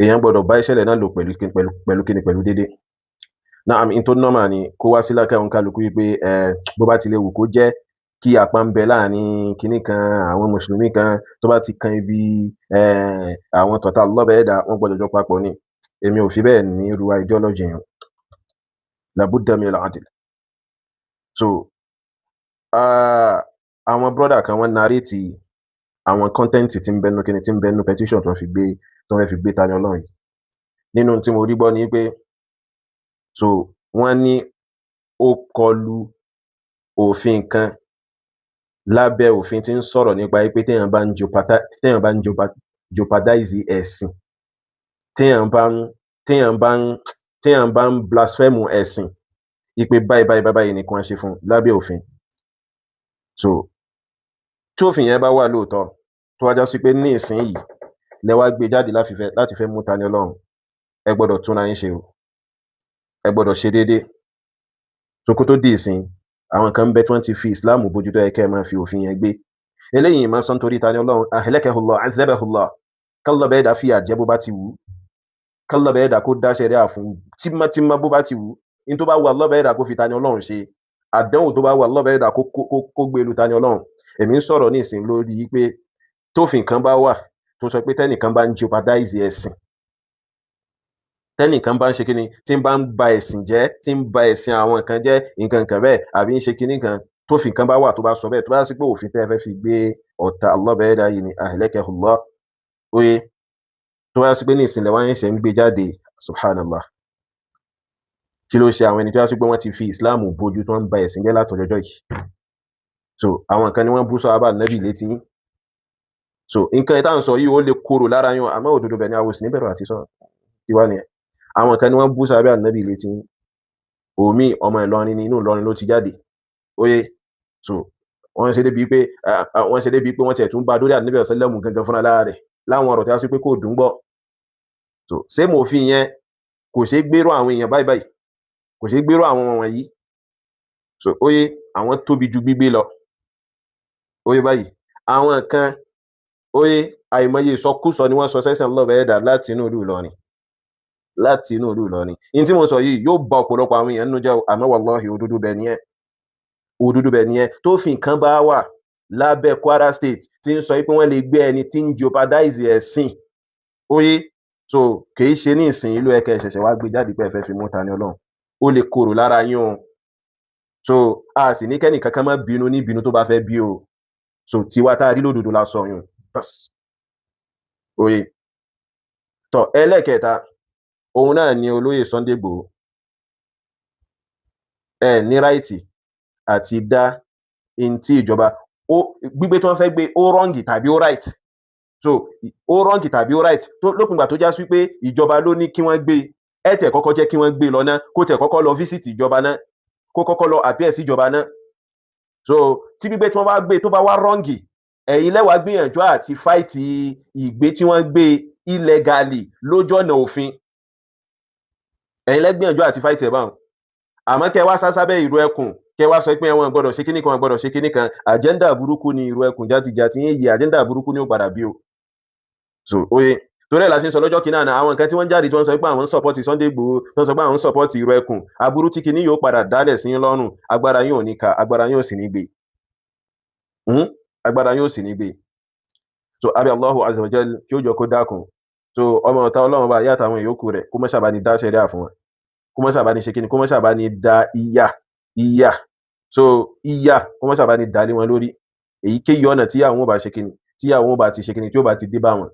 èèyàn gbọ́dọ̀ bá ìṣẹ̀lẹ̀ náà lò pẹ̀lú kíni, pẹ̀lú déédéé. Naam, in tó nọ́mà ni kó wá sí lákẹ́ òun kálukú wípé ẹ bó bá ti lè wù kó jẹ́ kí apá ń bẹ láàrin kinní kan àwọn mùsùlùmí kan, tó bá ti kan ibi àwọn tọ̀tà lọ́bẹ̀ ẹ̀dá, wọ́n gbọ́dọ̀ jọ papọ̀ ni. Èmi ò fi bẹ́ẹ̀ ní irú ideology yẹn. Labudda min al-adl. So àwọn brother kan, wọ́n narrate àwọn content tí ń bẹnu kíni, tí ń bẹnu petition tó ń fi gbé, tó ń fẹ́ fi gbé Tani Olohun yìí. Nínú tí mo rí gbọ́ ni pé so wọ́n ní ó kọlu òfin kan lábẹ́ òfin tí ń sọ̀rọ̀ nípa pé téèyàn bá ń jeopardize ẹ̀sìn, téèyàn bá ń blaspheme ẹ̀sìn, ipe báyìí báyìí báyìí ni kí wọ́n ṣe fún un lábẹ́ òfin. So tí òfin yẹn bá wà lóòótọ́, tó wá já sí pé ní ìsinyìí lẹ wá gbé jáde láti fẹ́ mú Tani Olohun, ẹ gbọ́dọ̀ túnra yín ṣe o, ẹ gbọ́dọ̀ ṣe déédéé. So kó tó di ìsìn, àwọn kan ń bẹ tí wọ́n ti fi Islam bójú tó yẹ kẹ́ ẹ máa fi òfin yẹn gbé. Eléyìí máa sọ nítorí Tani Olohun, ahlakahullah, azabahullah, kálọ̀ bẹ́ẹ̀ dá fìyà jẹ bó bá ti wù ú, kálọ̀ bẹ́ẹ̀ dá kó dá ṣẹ̀ríà fún tímọ́tímọ́ bó bá ti wù ú, ní tó bá wù Allah bẹ́ẹ̀ dá kó fi Tani Olohun ṣe àdánwò, tó bá wù Allah bẹ́ẹ̀ dá kó gbé lu Tani Olohun. Èmi ń sọ̀rọ̀ ní ìsìn lórí pé tófin kan bá wà tó sọ pé tẹ́nìkan bá ń jeopardize ẹ̀sìn, tẹ́nìkan bá ń ṣe kíni, tí ń bá ń ba ẹ̀sìn jẹ́, tí ń ba ẹ̀sìn àwọn kan jẹ́, nǹkan kan bẹ́ẹ̀, àbí ń ṣe kíní kan, tófin kan bá wà tó bá sọ bẹ́ẹ̀, tó bá sí pé òfin tẹ́ ẹ fẹ́ fi gbé ọ̀tá Allah bẹ́ẹ̀ dá yìí ni ahlakahullah. Oye, tó bá sí pé ní ìsìnlẹ̀ wáyé ṣe ń gbé jáde, subhanallah, kí ló ṣe àwọn ẹni tó yá sí pé wọ́n ti fi Islam bójú tó ń ba ẹ̀sìn jẹ́ látọjọ́jọ́ yìí? So àwọn kan ni wọ́n bú sọ́hábà nábì létí. So nǹkan ẹ̀ tá à ń sọ yìí ó lè korò lára yín, àmọ́ òdodo bẹ̀ ni àwọn òsì níbẹ̀rù àti sọ tiwa nìyẹn. Àwọn kan ni wọ́n bú sọ́hábà nábì létí. Omi ọmọ Ìlọrin ni, inú Ìlọrin ló ti jáde. Oye, so wọ́n ṣe débi pé wọ́n ṣe débi pé wọ́n tiẹ̀ tún bá dórí ànábì ọ̀sẹ́lẹ̀mù gangan fúnra lára rẹ̀ láwọn ọ̀rọ̀ tí wọ́n sọ pé kò dùn gbọ́. So ṣé mo fi yẹn kò ṣeé gbérò àwọn èèyàn báyìí báyìí, kò ṣeé gbérò àwọn wọ̀nyí. So oye, àwọn tóbi ju gbígbé lọ. Oye báyìí, àwọn kan, oye, àìmọye ìsọkúsọ ni wọ́n sọ sẹ́sìn lọ́bẹ̀ ẹ̀dá láti inú ìlú Ìlọrin, láti inú ìlú Ìlọrin. Ní tí mo sọ yìí yóò ba ọ̀pọ̀lọpọ̀ àwọn èèyàn nínú jẹ́ o, àmọ́ wàláhì òdodo bẹ̀ nìyẹn, òdodo bẹ̀ nìyẹn. Tó fi nǹkan bá wà lábẹ́ Kwara State tí ń sọ pé wọ́n lè gbé ẹni tí ń jeopardize ẹ̀sìn, oye, so kìí ṣe ní ìsìn ìlú ẹ̀kẹ́ ṣẹ̀ṣẹ̀ wá gbé jáde pé ẹ fẹ́ fi mú Tani Olohun, ó lè korò lára yín o. So a sì ní kẹ́nì kankan má bínú ní ìbínú tó bá fẹ́ bí o. So tiwa tá a rí lódodo la sọ yún bas. Oye, tọ ẹlẹ́kẹta, òun náà ni olóyè Sunday Igboho. Ẹ ní ráìtì àti dá in tí ìjọba ó gbígbé tí wọ́n fẹ́ gbé ó rọ́ǹgì tàbí ó right. So ó rọ́ǹgì tàbí ó right tó lópin ìgbà tó já sí pé ìjọba ló ní kí wọ́n gbé, ẹ tẹ̀ kọ́kọ́ jẹ́ kí wọ́n gbé lọ ná, kó tẹ̀ kọ́kọ́ lọ visit ìjọba ná, kó kọ́kọ́ lọ appear sí ìjọba ná. So tí gbígbé tí wọ́n bá gbé tó bá wá rọ́ǹgì, ẹ̀yin lẹ́wàá gbìyànjú àti fáìtì ìgbé tí wọ́n gbé illegally lójú ọ̀nà òfin, ẹ̀yin lẹ́gbìyànjú àti fáìtì ẹ̀ báwọn. Àmọ́ kẹ́ wá sásábẹ́ ìró ẹkùn, kẹ́ wá sọ pé wọn gbọ́dọ̀ ṣe kíní kan, gbọ́dọ̀ ṣe kíní kan, àjẹ́ndà burúkú ni ìró ẹkùn játijàti yín yìí, àjẹ́ndà burúkú ni ó padà bí o. So oye, torí ẹ̀ la ṣe ń sọ lọ́jọ́ kìíní àná, àwọn nǹkan tí wọ́n jáde tí wọ́n sọ pé àwọn ń sọ̀pọ̀tì Sunday Igboho, tí wọ́n sọ pé àwọn ń sọ̀pọ̀tì ìró ẹkùn, aburú tí kìíní yóò padà dálẹ̀ sí yín lọ́rùn, agbára yín ò ní ka, agbára yín ò sì ní gbé, agbára yín ò sì ní gbé. So abi Allahu azza wa jal kí ó jọ kó dákun. So ọmọ ọ̀tá Ọlọ́run bá yá àtàwọn ìyókù rẹ̀, kó má ṣàbá ní dá sẹ́ríà fún wọn, kó má ṣàbá ní ṣe kíni, kó má ṣàbá ní da ìyà ìyà, so ìyà kó má ṣàbá ní dálé wọn lórí èyíkéyìí ọ̀nà tí àwọn ò bá ṣe kíni, tí àwọn ò bá ti ṣe kíni, tí ó bá ti dé bá wọn.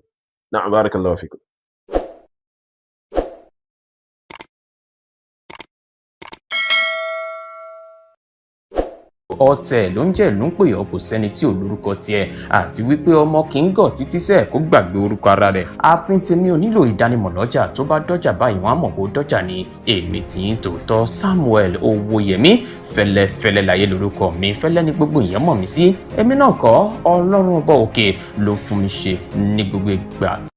Na'am, barakallahu fikum. Ọ̀tẹ̀ ló ń jẹ́ ló ń pè ọ́, kò sẹ́ni tí ò lórúkọ tiẹ̀, àti wípé ọmọ kì í gọ̀ títí sẹ́ẹ̀ kó gbàgbé orúkọ ara rẹ̀. Ààfin tèmi ò nílò ìdánimọ̀ lọ́jà, tó bá dọ́jà báyìí wọ́n á mọ̀ kó dọ́jà ni. Èmi tì í tòótọ́ Samuel Owóyẹmí, fẹ́lẹ́fẹ́lẹ́ láyé lórúkọ mi, fẹ́lẹ́ ni gbogbo èèyàn mọ̀ mí sí. Èmi náà kọ́, Ọlọ́run ọba òkè ló fún mi ṣe ní gbogbo ìgbà.